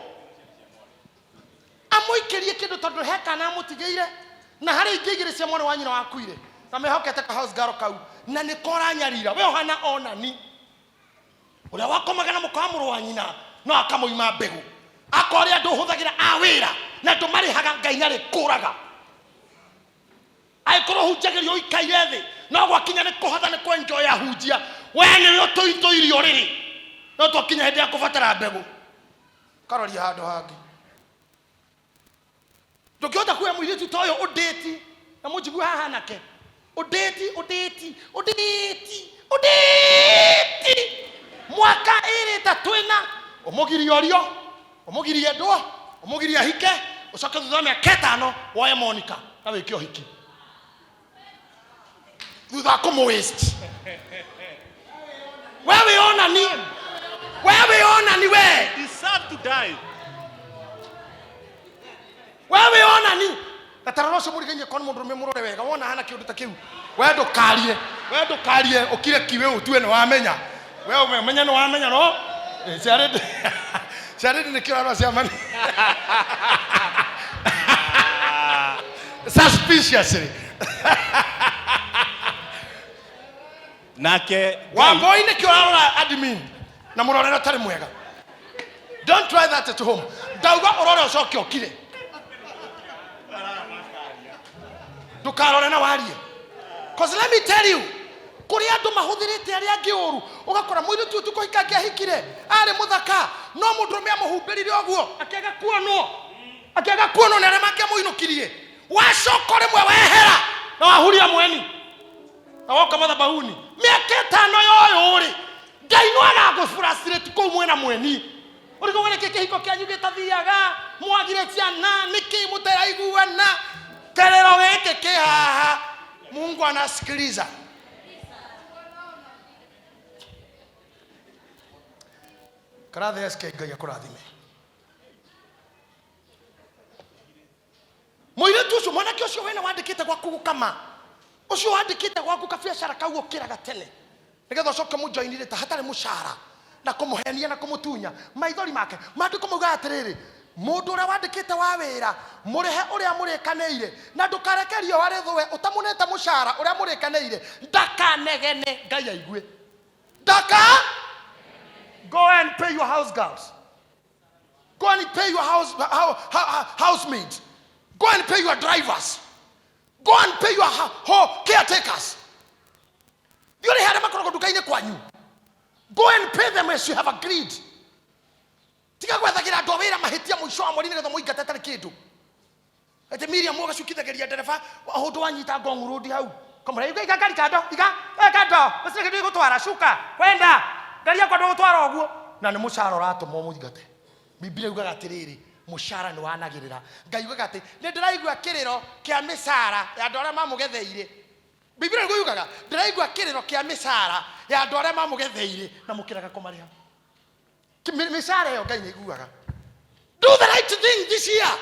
amũikĩrie kĩndũ tondũ he kana amũtigĩire na harĩ ingĩ igĩrĩ cia mwana wa nyina wakuire na mehokete ka house girl kau na nĩ koranyarira. We ũhana onani ũrĩa wakomaga na mũka wa mũrũ wa nyina no akamũima mbegũ, akorĩa andũ ũhũthagĩra a wĩra na andũ marĩhaga Ngai nĩ arĩkũraga. Angĩkorwo hunjagĩrio ũikaire thĩ no gwakinya nĩ kũhotha nĩ kwenjoya hunjia, we nĩwe ũtũithũirie ũrĩrĩ, no twakinya hĩndĩ ya kũbatara mbegũ karoria handũ hangĩ. Ndũngĩhota kuoya mũirĩtu ta ũyũ ũndĩti na mũnjigue haha nake ũndĩti ũndĩti ũndĩti ũndĩti mwaka ĩrĩ ĩtatũ ĩna, ũmũgirie ũrio, ũmũgirie endwo, ũmũgirie ahike, ũcoke thutha wa mĩaka 5 woe Monica na wĩke ũhiki thutha wa kũmũ waste. We wĩonani, we wĩonani, we Deserve to die. We wĩonani na tarora ũcio mũrigainie korwo nĩ mũndũrũme mũrore wega wona hana kĩũndũ ta kĩu. We ndũkarie, we ndũkarie, ũkire kiwe ũtue nĩ wamenya. We ũmenye nĩ wamenya no ciarĩndĩ ciarĩndĩ nĩ kĩrarora ciamani suspiciously. Nake Ngai Wamboi nĩ kĩrarora admin na mũrorere ũtarĩ mwega. Don't try that at home. Ndauga ũrore ũcoke ũkire, ndũkarore na warie. Cause let me tell you, kũrĩ andũ mahũthĩrĩte arĩa angĩ ũru, ũgakora mũirĩtu ũyũ kũhika angĩahikire arĩ mũthaka, no mũndũrũme amũhumbĩrire ũguo akĩaga kuonwo, akĩaga kuonwo nĩ arĩa mangĩamũinũkirie. Wacoka rĩmwe wehera na wahuria mweni na woka mathabahuni mĩaka 5 yoyũ rĩ. Ngai no agagũfrustrate kũu mwena mweni. Ũrigwo nĩkĩ kĩhiko kĩanyu gĩtathiaga, mwagire ciana, nĩkĩ mũtaraiguana? Kĩrĩro gĩkĩ kĩ haha, Mungu anasikiliza. Karathe SK, Ngai akũrathime. Mũirĩtu ũcio, mwanake ũcio wene wandĩkĩte gwaku gũkama, ũcio wandĩkĩte gwaku kabiacara kau ũkĩraga tene nĩgetha ũcoke mũjoinire ta hatarĩ mũcara na kũmũhenia na kũmũtunya maithori make. Maandĩko maugaga atĩrĩrĩ, mũndũ ũrĩa wandĩkĩte wa wĩra mũrĩhe ũrĩa mũrĩkanĩire, na ndũkareke riũa rĩthũe ũtamũnete mũcara ũrĩa mũrĩkanĩire, ndakanegene Ngai aigue. Ndaka go and pay your house girls. Go and pay your housemaids. Go and pay your drivers. Go and pay your caretakers. Thiĩ ũrĩhe arĩa makoragwo nduka-inĩ kwanyu. Go and pay them as you have agreed. Tiga gwethagĩra andũ a wĩra mahĩtia mũico wa mweri nĩgetha mũingate atarĩ kĩndũ. Atĩ Miriam ũgacukithagĩria ndereba ũndũ wanyita Ngong Road hau. Kamũra iga iga ngari kando iga we kando gũtirĩ kĩndũ gĩgũtwara cuka kwenda ngari yakwa ndũgũtwara ũguo. Na nĩ mũcara ũratũma ũmũingate. Biblia yugaga atĩrĩrĩ, mũcara nĩ wanagĩrĩra. Ngai yugaga atĩ nĩ ndĩraigua kĩrĩro kĩa mĩcara ya andũ arĩa mamũgetheire. Biblia nĩguo yugaga, ndĩraigua kĩrĩro kĩa mĩcara ya andũ arĩa mamũgetheire na mũkĩrega kũmarĩha. Mĩcara ĩyo Ngai nĩ aiguaga. Do the right thing this year.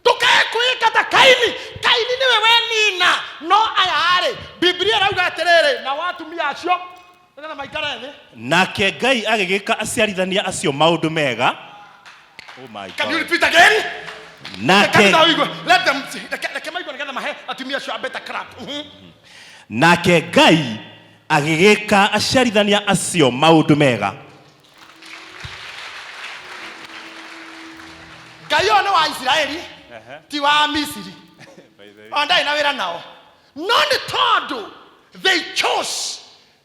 Ndũkae kwĩka ta Kaini. Kaini nĩwe wenina, no aya rĩ, Biblia ĩrauga atĩrĩrĩ, nao atumia acio nĩgetha maikare thĩ. Nake Ngai agĩgĩka aciarithania acio maũndũ mega. Oh my Can you God. repeat again? Nake Kanitha ũigue. Let them see. Reke maigue nĩgetha mahe atumia acio a better clap. Nake Ngai agĩgĩka aciarithania acio maũndũ mega. Ngai ũyũ nĩ wa Isiraeli, ti wa Misiri. O ndarĩ na wĩra nao. No nĩ tondũ they chose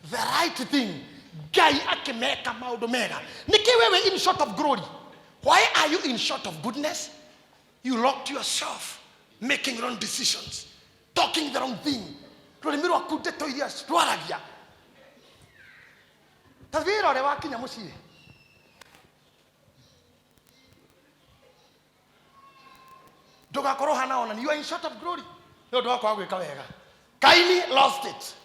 the right thing, Ngai akĩmeka maũndũ mega. Nĩkĩ wewe in short of glory? Why are you in short of goodness? You locked yourself making wrong decisions, talking the wrong thing. Rũrĩmĩ rwaku ndeto iria rwaragia. Ta wĩrore wakinya mũciĩ. Ndũgakorwo hana ona you are in short of glory. Nĩ ũndũ wa kwaga gwĩka wega. Kaini lost it.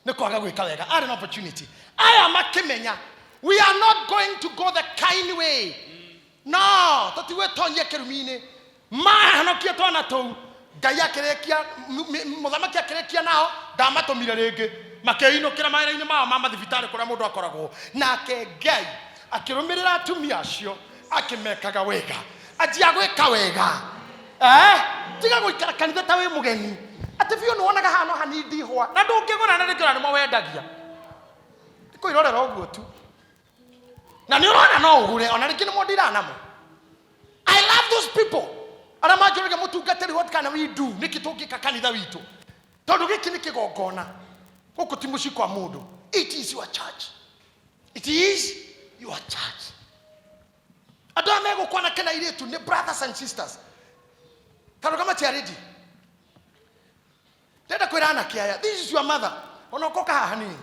Nĩ kwaga gwĩka wega. Arĩ na opportunity. Aya makĩmenya we are not going to go the kind way. No, tũtigwĩtonyia kĩrumi-inĩ. Mahonokie twana tũu. Ngai akĩrĩkia, mũthamaki akĩrĩkia nao, ndamatũmire rĩngĩ. Makĩinũkĩra mawĩra-inĩ mao ma mathibitarĩ kũrĩa mũndũ akoragwo. Nake Ngai akĩrũmĩrĩra atumia acio akĩmekaga wega. Anjia gwĩka wega. Tiga gũikara kanitha ta wĩ mũgeni. Atĩ biũ nĩ wonaga haha no hanini ihũa. Na ndũngĩgũra na rĩngĩ ona nĩmo wendagia. Nĩ kwĩrorera ũguo tu. Na nĩ ũrona no ũgũre ona rĩngĩ nĩmo ndiraga namo. I love those people. Arĩa manjũragia mũtungatĩri, what can we do? Nĩkĩ tũngĩka kanitha witũ? Tondũ gĩkĩ nĩ kĩgongona. Gũkũ ti mũciĩ kwa mũndũ. It is your church. It is your church. Andũ aya megũkũ anake na airĩtu nĩ brothers and sisters. Tondũ kama charity. Ndĩrenda kwĩra anake aya, this is your mother. Ona ũkoka haha hanini.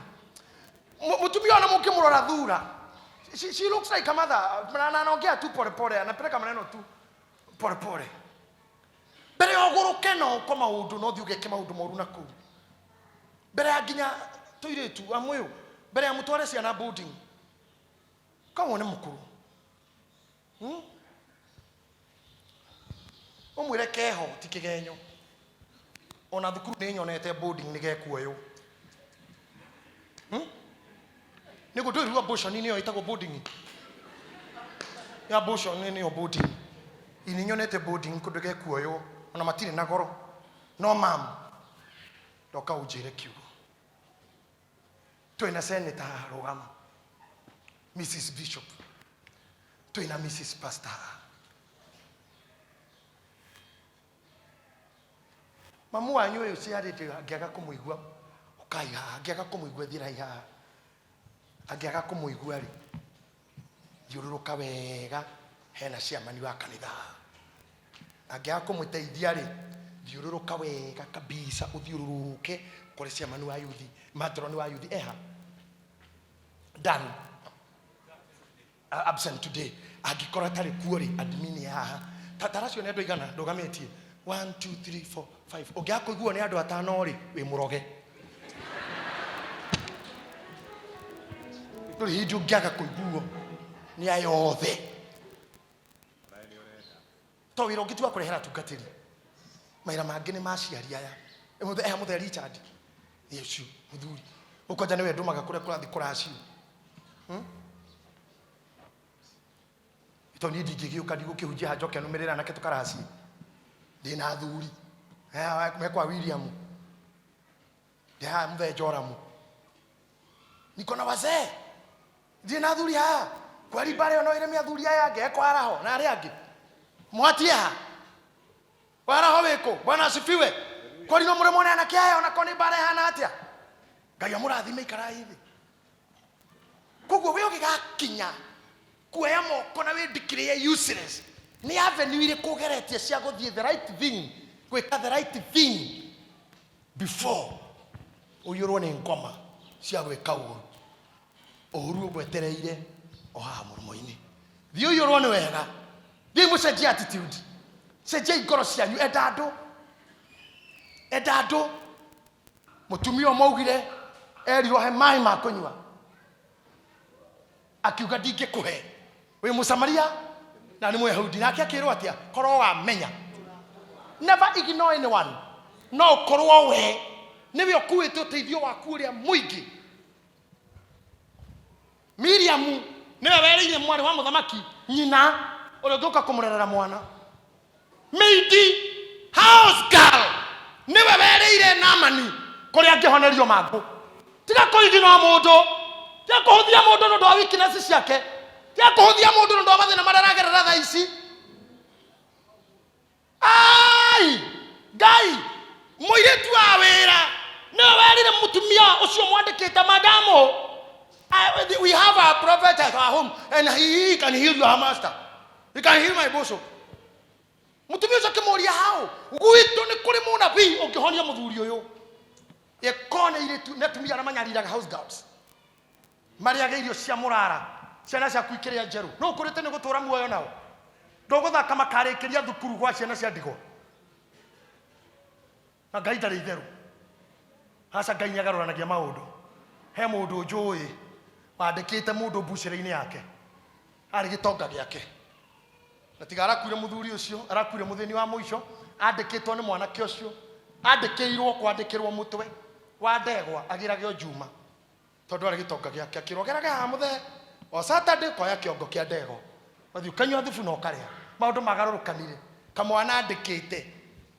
Mũtumia ona mũngĩmũrora thura. She looks like a mother. Na anaongea tu pole pole, anapeleka maneno tu pole pole. Mbere ya ũgũrũke na ũko maũndũ na ũthiĩ ũgeke maũndũ moru na kũu. Mbere ya nginya tũirĩtu amũyũ, mbere ya mũtware ciana boarding. Kawone mũkũrũ. Ũmwĩre keho ti kĩgenyo. Ona thukuru nĩ nyonete boarding nĩ gekuoywo. Nĩguo ndũĩ rĩu abortion nĩyo ĩtagwo boarding. Ya abortion nĩyo boarding. Nĩ nyonete boarding kũndũ gekuoywo ona matirĩ na goro. No mam, ndoka ũnjĩre kiugo. Twĩna senator haha rũgama. Mrs. Bishop. Twĩna Mrs. Pastor haha. Mamu wanyu ũyũ ciarĩte angĩaga kũmũigua ũkai haha, angĩaga kũmũigua thiĩrai haha. Angĩaga kũmũigua rĩ, thiũrũrũka wega hena chairman wa kanitha haha. Angĩaga kũmũteithia rĩ, thiũrũrũka wega kabisa ũthiũrũrũke kũrĩ chairman wa youth, matron wa youth eha. Dan. Absent today. Angĩkorwo atarĩ kuo rĩ, admin haha. Tatara acio nĩ andũ aigana ndũgamĩtie? 1 2 3 4 5. Ũngĩaga kũiguo nĩ andũ atano rĩ, wĩ mũroge. Ndũrĩ hĩndĩ ũngĩaga kũiguo nĩ aya othe. To wĩra ũngĩ ti wa kũrehera atungatĩri. Mawĩra mangĩ nĩ ma aciari aya. Eha mũthee Richard. Ĩ ũcio mũthuri. Ũkwanja nĩwe ndũmaga kũrĩa kũrathiĩ kũracio. To niĩ ndingĩgĩũka ndigũkĩhunjia haha njoke nũmĩrĩre anake tũkaracie. Ndĩna athuri. Me kwa William. Ndĩ haha mũthee Joramu. Niko na wazee. Ndirĩ na athuri haha. Kweri mbara ĩyo no ĩremie athuri aya angĩ ekwaraho na arĩa angĩ. Mwatie ha? Waraho wĩkũ? Bwana asifiwe. Kweri no mũremwo nĩ anake aya ona korwo nĩ mbara ĩhana atĩa. Ngai amũrathime ikarai thĩ. Koguo we ũgĩgakinya kuoya moko na wĩndikĩrĩe useless. Nĩ avenue irĩkũ ũgeretie cia gũthiĩ the right thing, gwĩka the right thing before ũiyũrwo nĩ ngoma cia gwĩka ũru. Ũru ũgwetereire o haha mũromo-inĩ. Thiĩ ũiyũrwo nĩ wega. Thiĩ mũcenjie attitude. Cenjiai ngoro cianyu. Enda andũ. Enda andũ. Mũtumia ũmwe augire erirwo he maĩ ma kũnyua. Akiuga ndingĩkũhe. Wĩ Mũsamaria na nĩ Mũyahudi. Nake akĩrwo atĩa? Korwo wamenya. Never ignore anyone. No ũkorwo we nĩwe ũkuĩte ũteithio waku ũrĩa mũingĩ. Miriamu nĩwe werĩire mwarĩ wa mũthamaki nyina ũrĩa ũngĩũka kũmũrerera mwana. Maidi house girl nĩwe werĩire Naamani kũrĩa angĩhonerio mangũ. Tiga kũigino mũndũ, tiga kũhũthia mũndũ nĩ ũndũ wa weakness ciake, tiga kũhũthia mũndũ nĩ ũndũ wa mathĩna marĩa aragerera thaa ici. Ai, Ngai, mũirĩtu wa wĩra nĩwe werire mũtumia ũcio mwandĩkĩte madamu, we have a prophet at our home and he can heal your master. He can heal my boss. Mũtumia ũcio akĩmũria hau, gwitũ nĩ kũrĩ mũnabii ũngĩhonia mũthuri ũyũ. Ĩkorwo nĩ airĩtu nĩ atumia arĩa manyariraga house girls. Marĩage irio cia mũrara, ciana ciaku ikĩrĩa njerũ. Nũ ũkũrĩte nĩ gũtũra muoyo nao? Ndũgũthaka makarĩkĩria thukuru gwa ciana cia ndigwa. Na Ngai ndarĩ itherũ. Aca Ngai nĩagarũranagia maũndũ. He mũndũ njũĩ wandĩkĩte mũndũ mbucĩrĩ-inĩ yake. Arĩ gĩtonga gĩake. Na tiga arakuire mũthuri ũcio, arakuire mũthĩni wa mũico, andĩkĩtwo nĩ mwanake ũcio. Andĩkĩirwo kwandĩkĩrwo mũtwe wa ndegwa agĩrage o Juma. Tondũ arĩ gĩtonga gĩake akĩrwo gerage haha mũthee o Saturday ũkoya kĩongo kĩa ndegwa ũgathiĩ ũkanyua thubu na ũkarĩa. Maũndũ magarũrũkanire. Kamwana andĩkĩte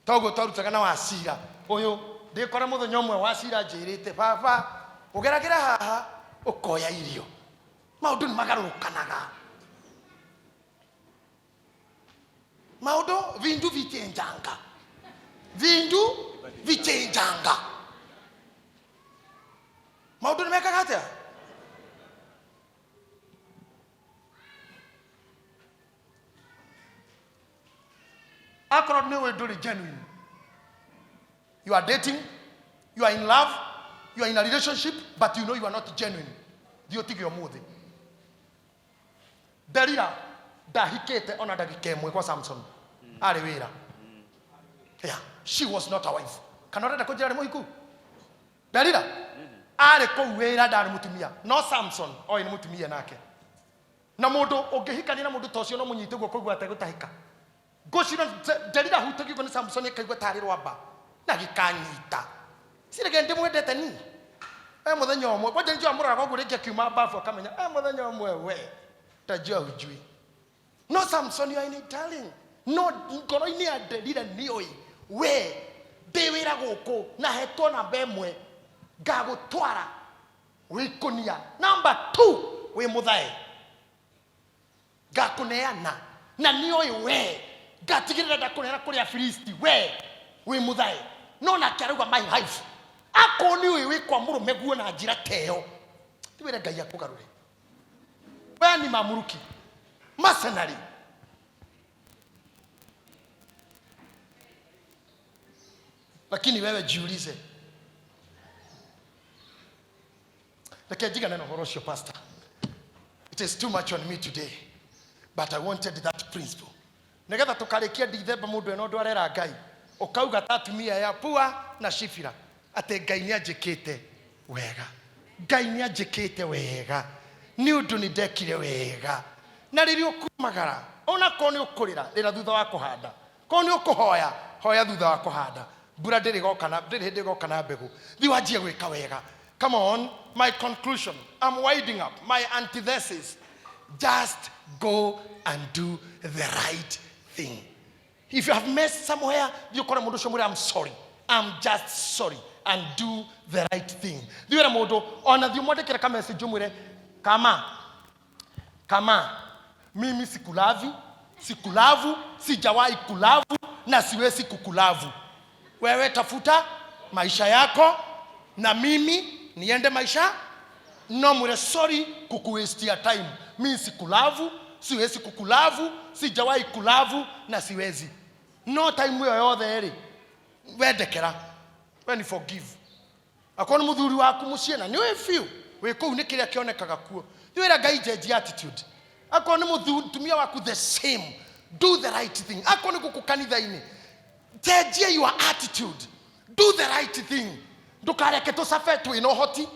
toguo twarutaga na Wacira ũyũ ndĩkora mũthenya ũmwe Wacira anjĩrĩte baba ũgeragĩra haha ũkoya irio. Maũndũ nĩ magarũrũkanaga. Maũndũ vindu vichenjanga. Vindu vichenjanga. Maũndũ nĩ mekaga atĩa? Akorwo nĩ ũĩ ndũrĩ genuine. You are dating, you are in love, you are in a relationship, but you know you are not genuine. Thiĩ ũtige ũmũthĩ. Delila ndahikĩte ona ndagĩka ĩmwe kwa Samson. Arĩ wĩra. Yeah, she was not a wife. Kana ũrenda kũnjĩra nĩ mũhiku? Delila arĩ kũu wĩra ndarĩ mũtumia. No Samson oĩ nĩ mũtumia nake. Na mũndũ ũngĩhikania na mũndũ ta ũcio no mũnyite guoko ũigua ategũtahĩka. Ngũcira Delila ahutagio ũguo nĩ Samson akaigua tarĩ rwamba na gĩkanyita. Cirege ndĩmwendete ni. We mũthenya ũmwe kwanja nĩnjũĩ amũroraga ũguo rĩngĩ akiuma bafu akamenya we mũthenya ũmwe we tajua hujui. No Samson you are in darling. No ngoro-inĩ ya Delila nĩoĩ we ndĩ wĩra gũkũ na hetwo namba ĩmwe ngagũtwara wĩ ikũnia namba 2 wĩ mũthae ngakũneana na nĩoĩ we ngatigĩrĩra ndakũneana kũrĩ Afilisti we wĩ mũthae. No nake arauga my wife akorwo nĩ ũĩ wĩ kwa mũrũme guo na njĩra ta ĩyo ti wĩre Ngai akũgarũre. We ni mamuruki mercenary. Lakini wewe jiulize, reke njigane na ũhoro ũcio pastor. It is too much on me today, but I wanted that principle nigetha tukarikia Dithemba mundu eno undu arera Ngai ukauga ta atumia ya Pua na Shifira ati Ngai ni anjikite wega, Ngai ni anjikite wega ni undu ni ndekire wega. Na riria ukumagara ona ko ni ukurira rira thutha wa kuhanda, ko ni ukuhoya hoya thutha wa kuhanda. Mbura ndĩrĩ goka na ndĩrĩ hĩndĩ ĩgoka na mbegũ. Thiĩ wanjie gwĩka wega. Come on, my conclusion, I'm winding up my antithesis: just go and do the right thing. If you have messed somewhere, thiĩ ũkore mũndũ ũcio mwĩre, "I'm sorry, I'm just sorry," and do the right thing. Thiĩ wĩre mũndũ, ona thiĩ ũmwandĩkĩre ka message ũmwĩre, Kama mimi sikulavi, sikulove, sijawahi kulove na siwezi kukulove. Wewe tafuta maisha yako na mimi niende maisha." No mwire, "Sorry kukuwastia time. Mi sikulove, siwezi kukulove, sijawahi kulove na siwezi." No time ĩyo yothe rĩ, wendekera we ni forgive. Akorwo nĩ mũthuri waku mũciĩ na nĩ ũĩ biũ wĩ kũu nĩ kĩrĩa kĩonekaga kuo, wĩra Ngai njenjia attitude. Akorwo nĩ mũtumia waku, the same, do the right thing. Akorwo nĩ gũkũ kanitha-inĩ, cenjia your attitude, do the right thing. Ndũkareke tũcabe twĩna ũhoti,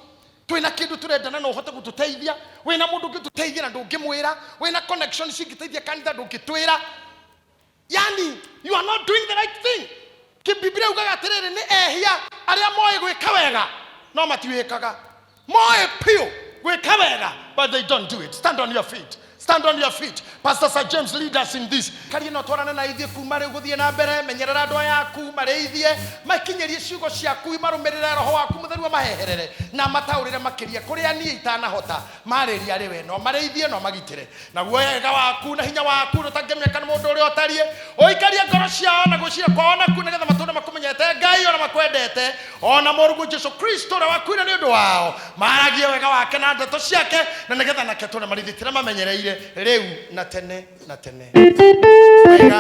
twĩna kĩndũ tũrendana na ũhote gũtũteithia, wĩna mũndũ ũngĩtũteithia na ndũngĩmwĩra, wĩna connection cingĩteithia kanitha ndũngĩtwĩra. Yani you are not doing the right thing. Kibiblia ugaga atĩrĩrĩ, nĩ ehia arĩa moĩ gwĩka wega no matiwĩkaga. Moĩ piũ gwĩka wega, but they don't do it. Stand on your feet. Stand on your feet. Pastor Sir James, lead us in this. Karie no twarane na ithuĩ kuma rĩu gũthiĩ na mbere. Menyerera andũ aya aku, marĩithie, makinyĩrie ciugo ciaku, marũmĩrĩre roho waku mũtheru amaheherere na mataũrĩre makĩria kũrĩa niĩ itanahota marĩria arĩ we. No marĩithie, no magitĩre naguo wega waku na hinya waku ũtangĩmenyeka nĩ mũndũ ũrĩa ũtariĩ. Ũikarie ngoro ciao na gwĩciria kwao naku, nĩgetha matũũre makũmenyete Ngai ona makwendete ona mũrũguo Jesu Kristo ũrĩa wakuire nĩ ũndũ wao. Maragie wega wake na ndeto ciake, na nĩgetha nake tũre marithĩtĩra mamenyereire rĩu na tene na tene. Wega.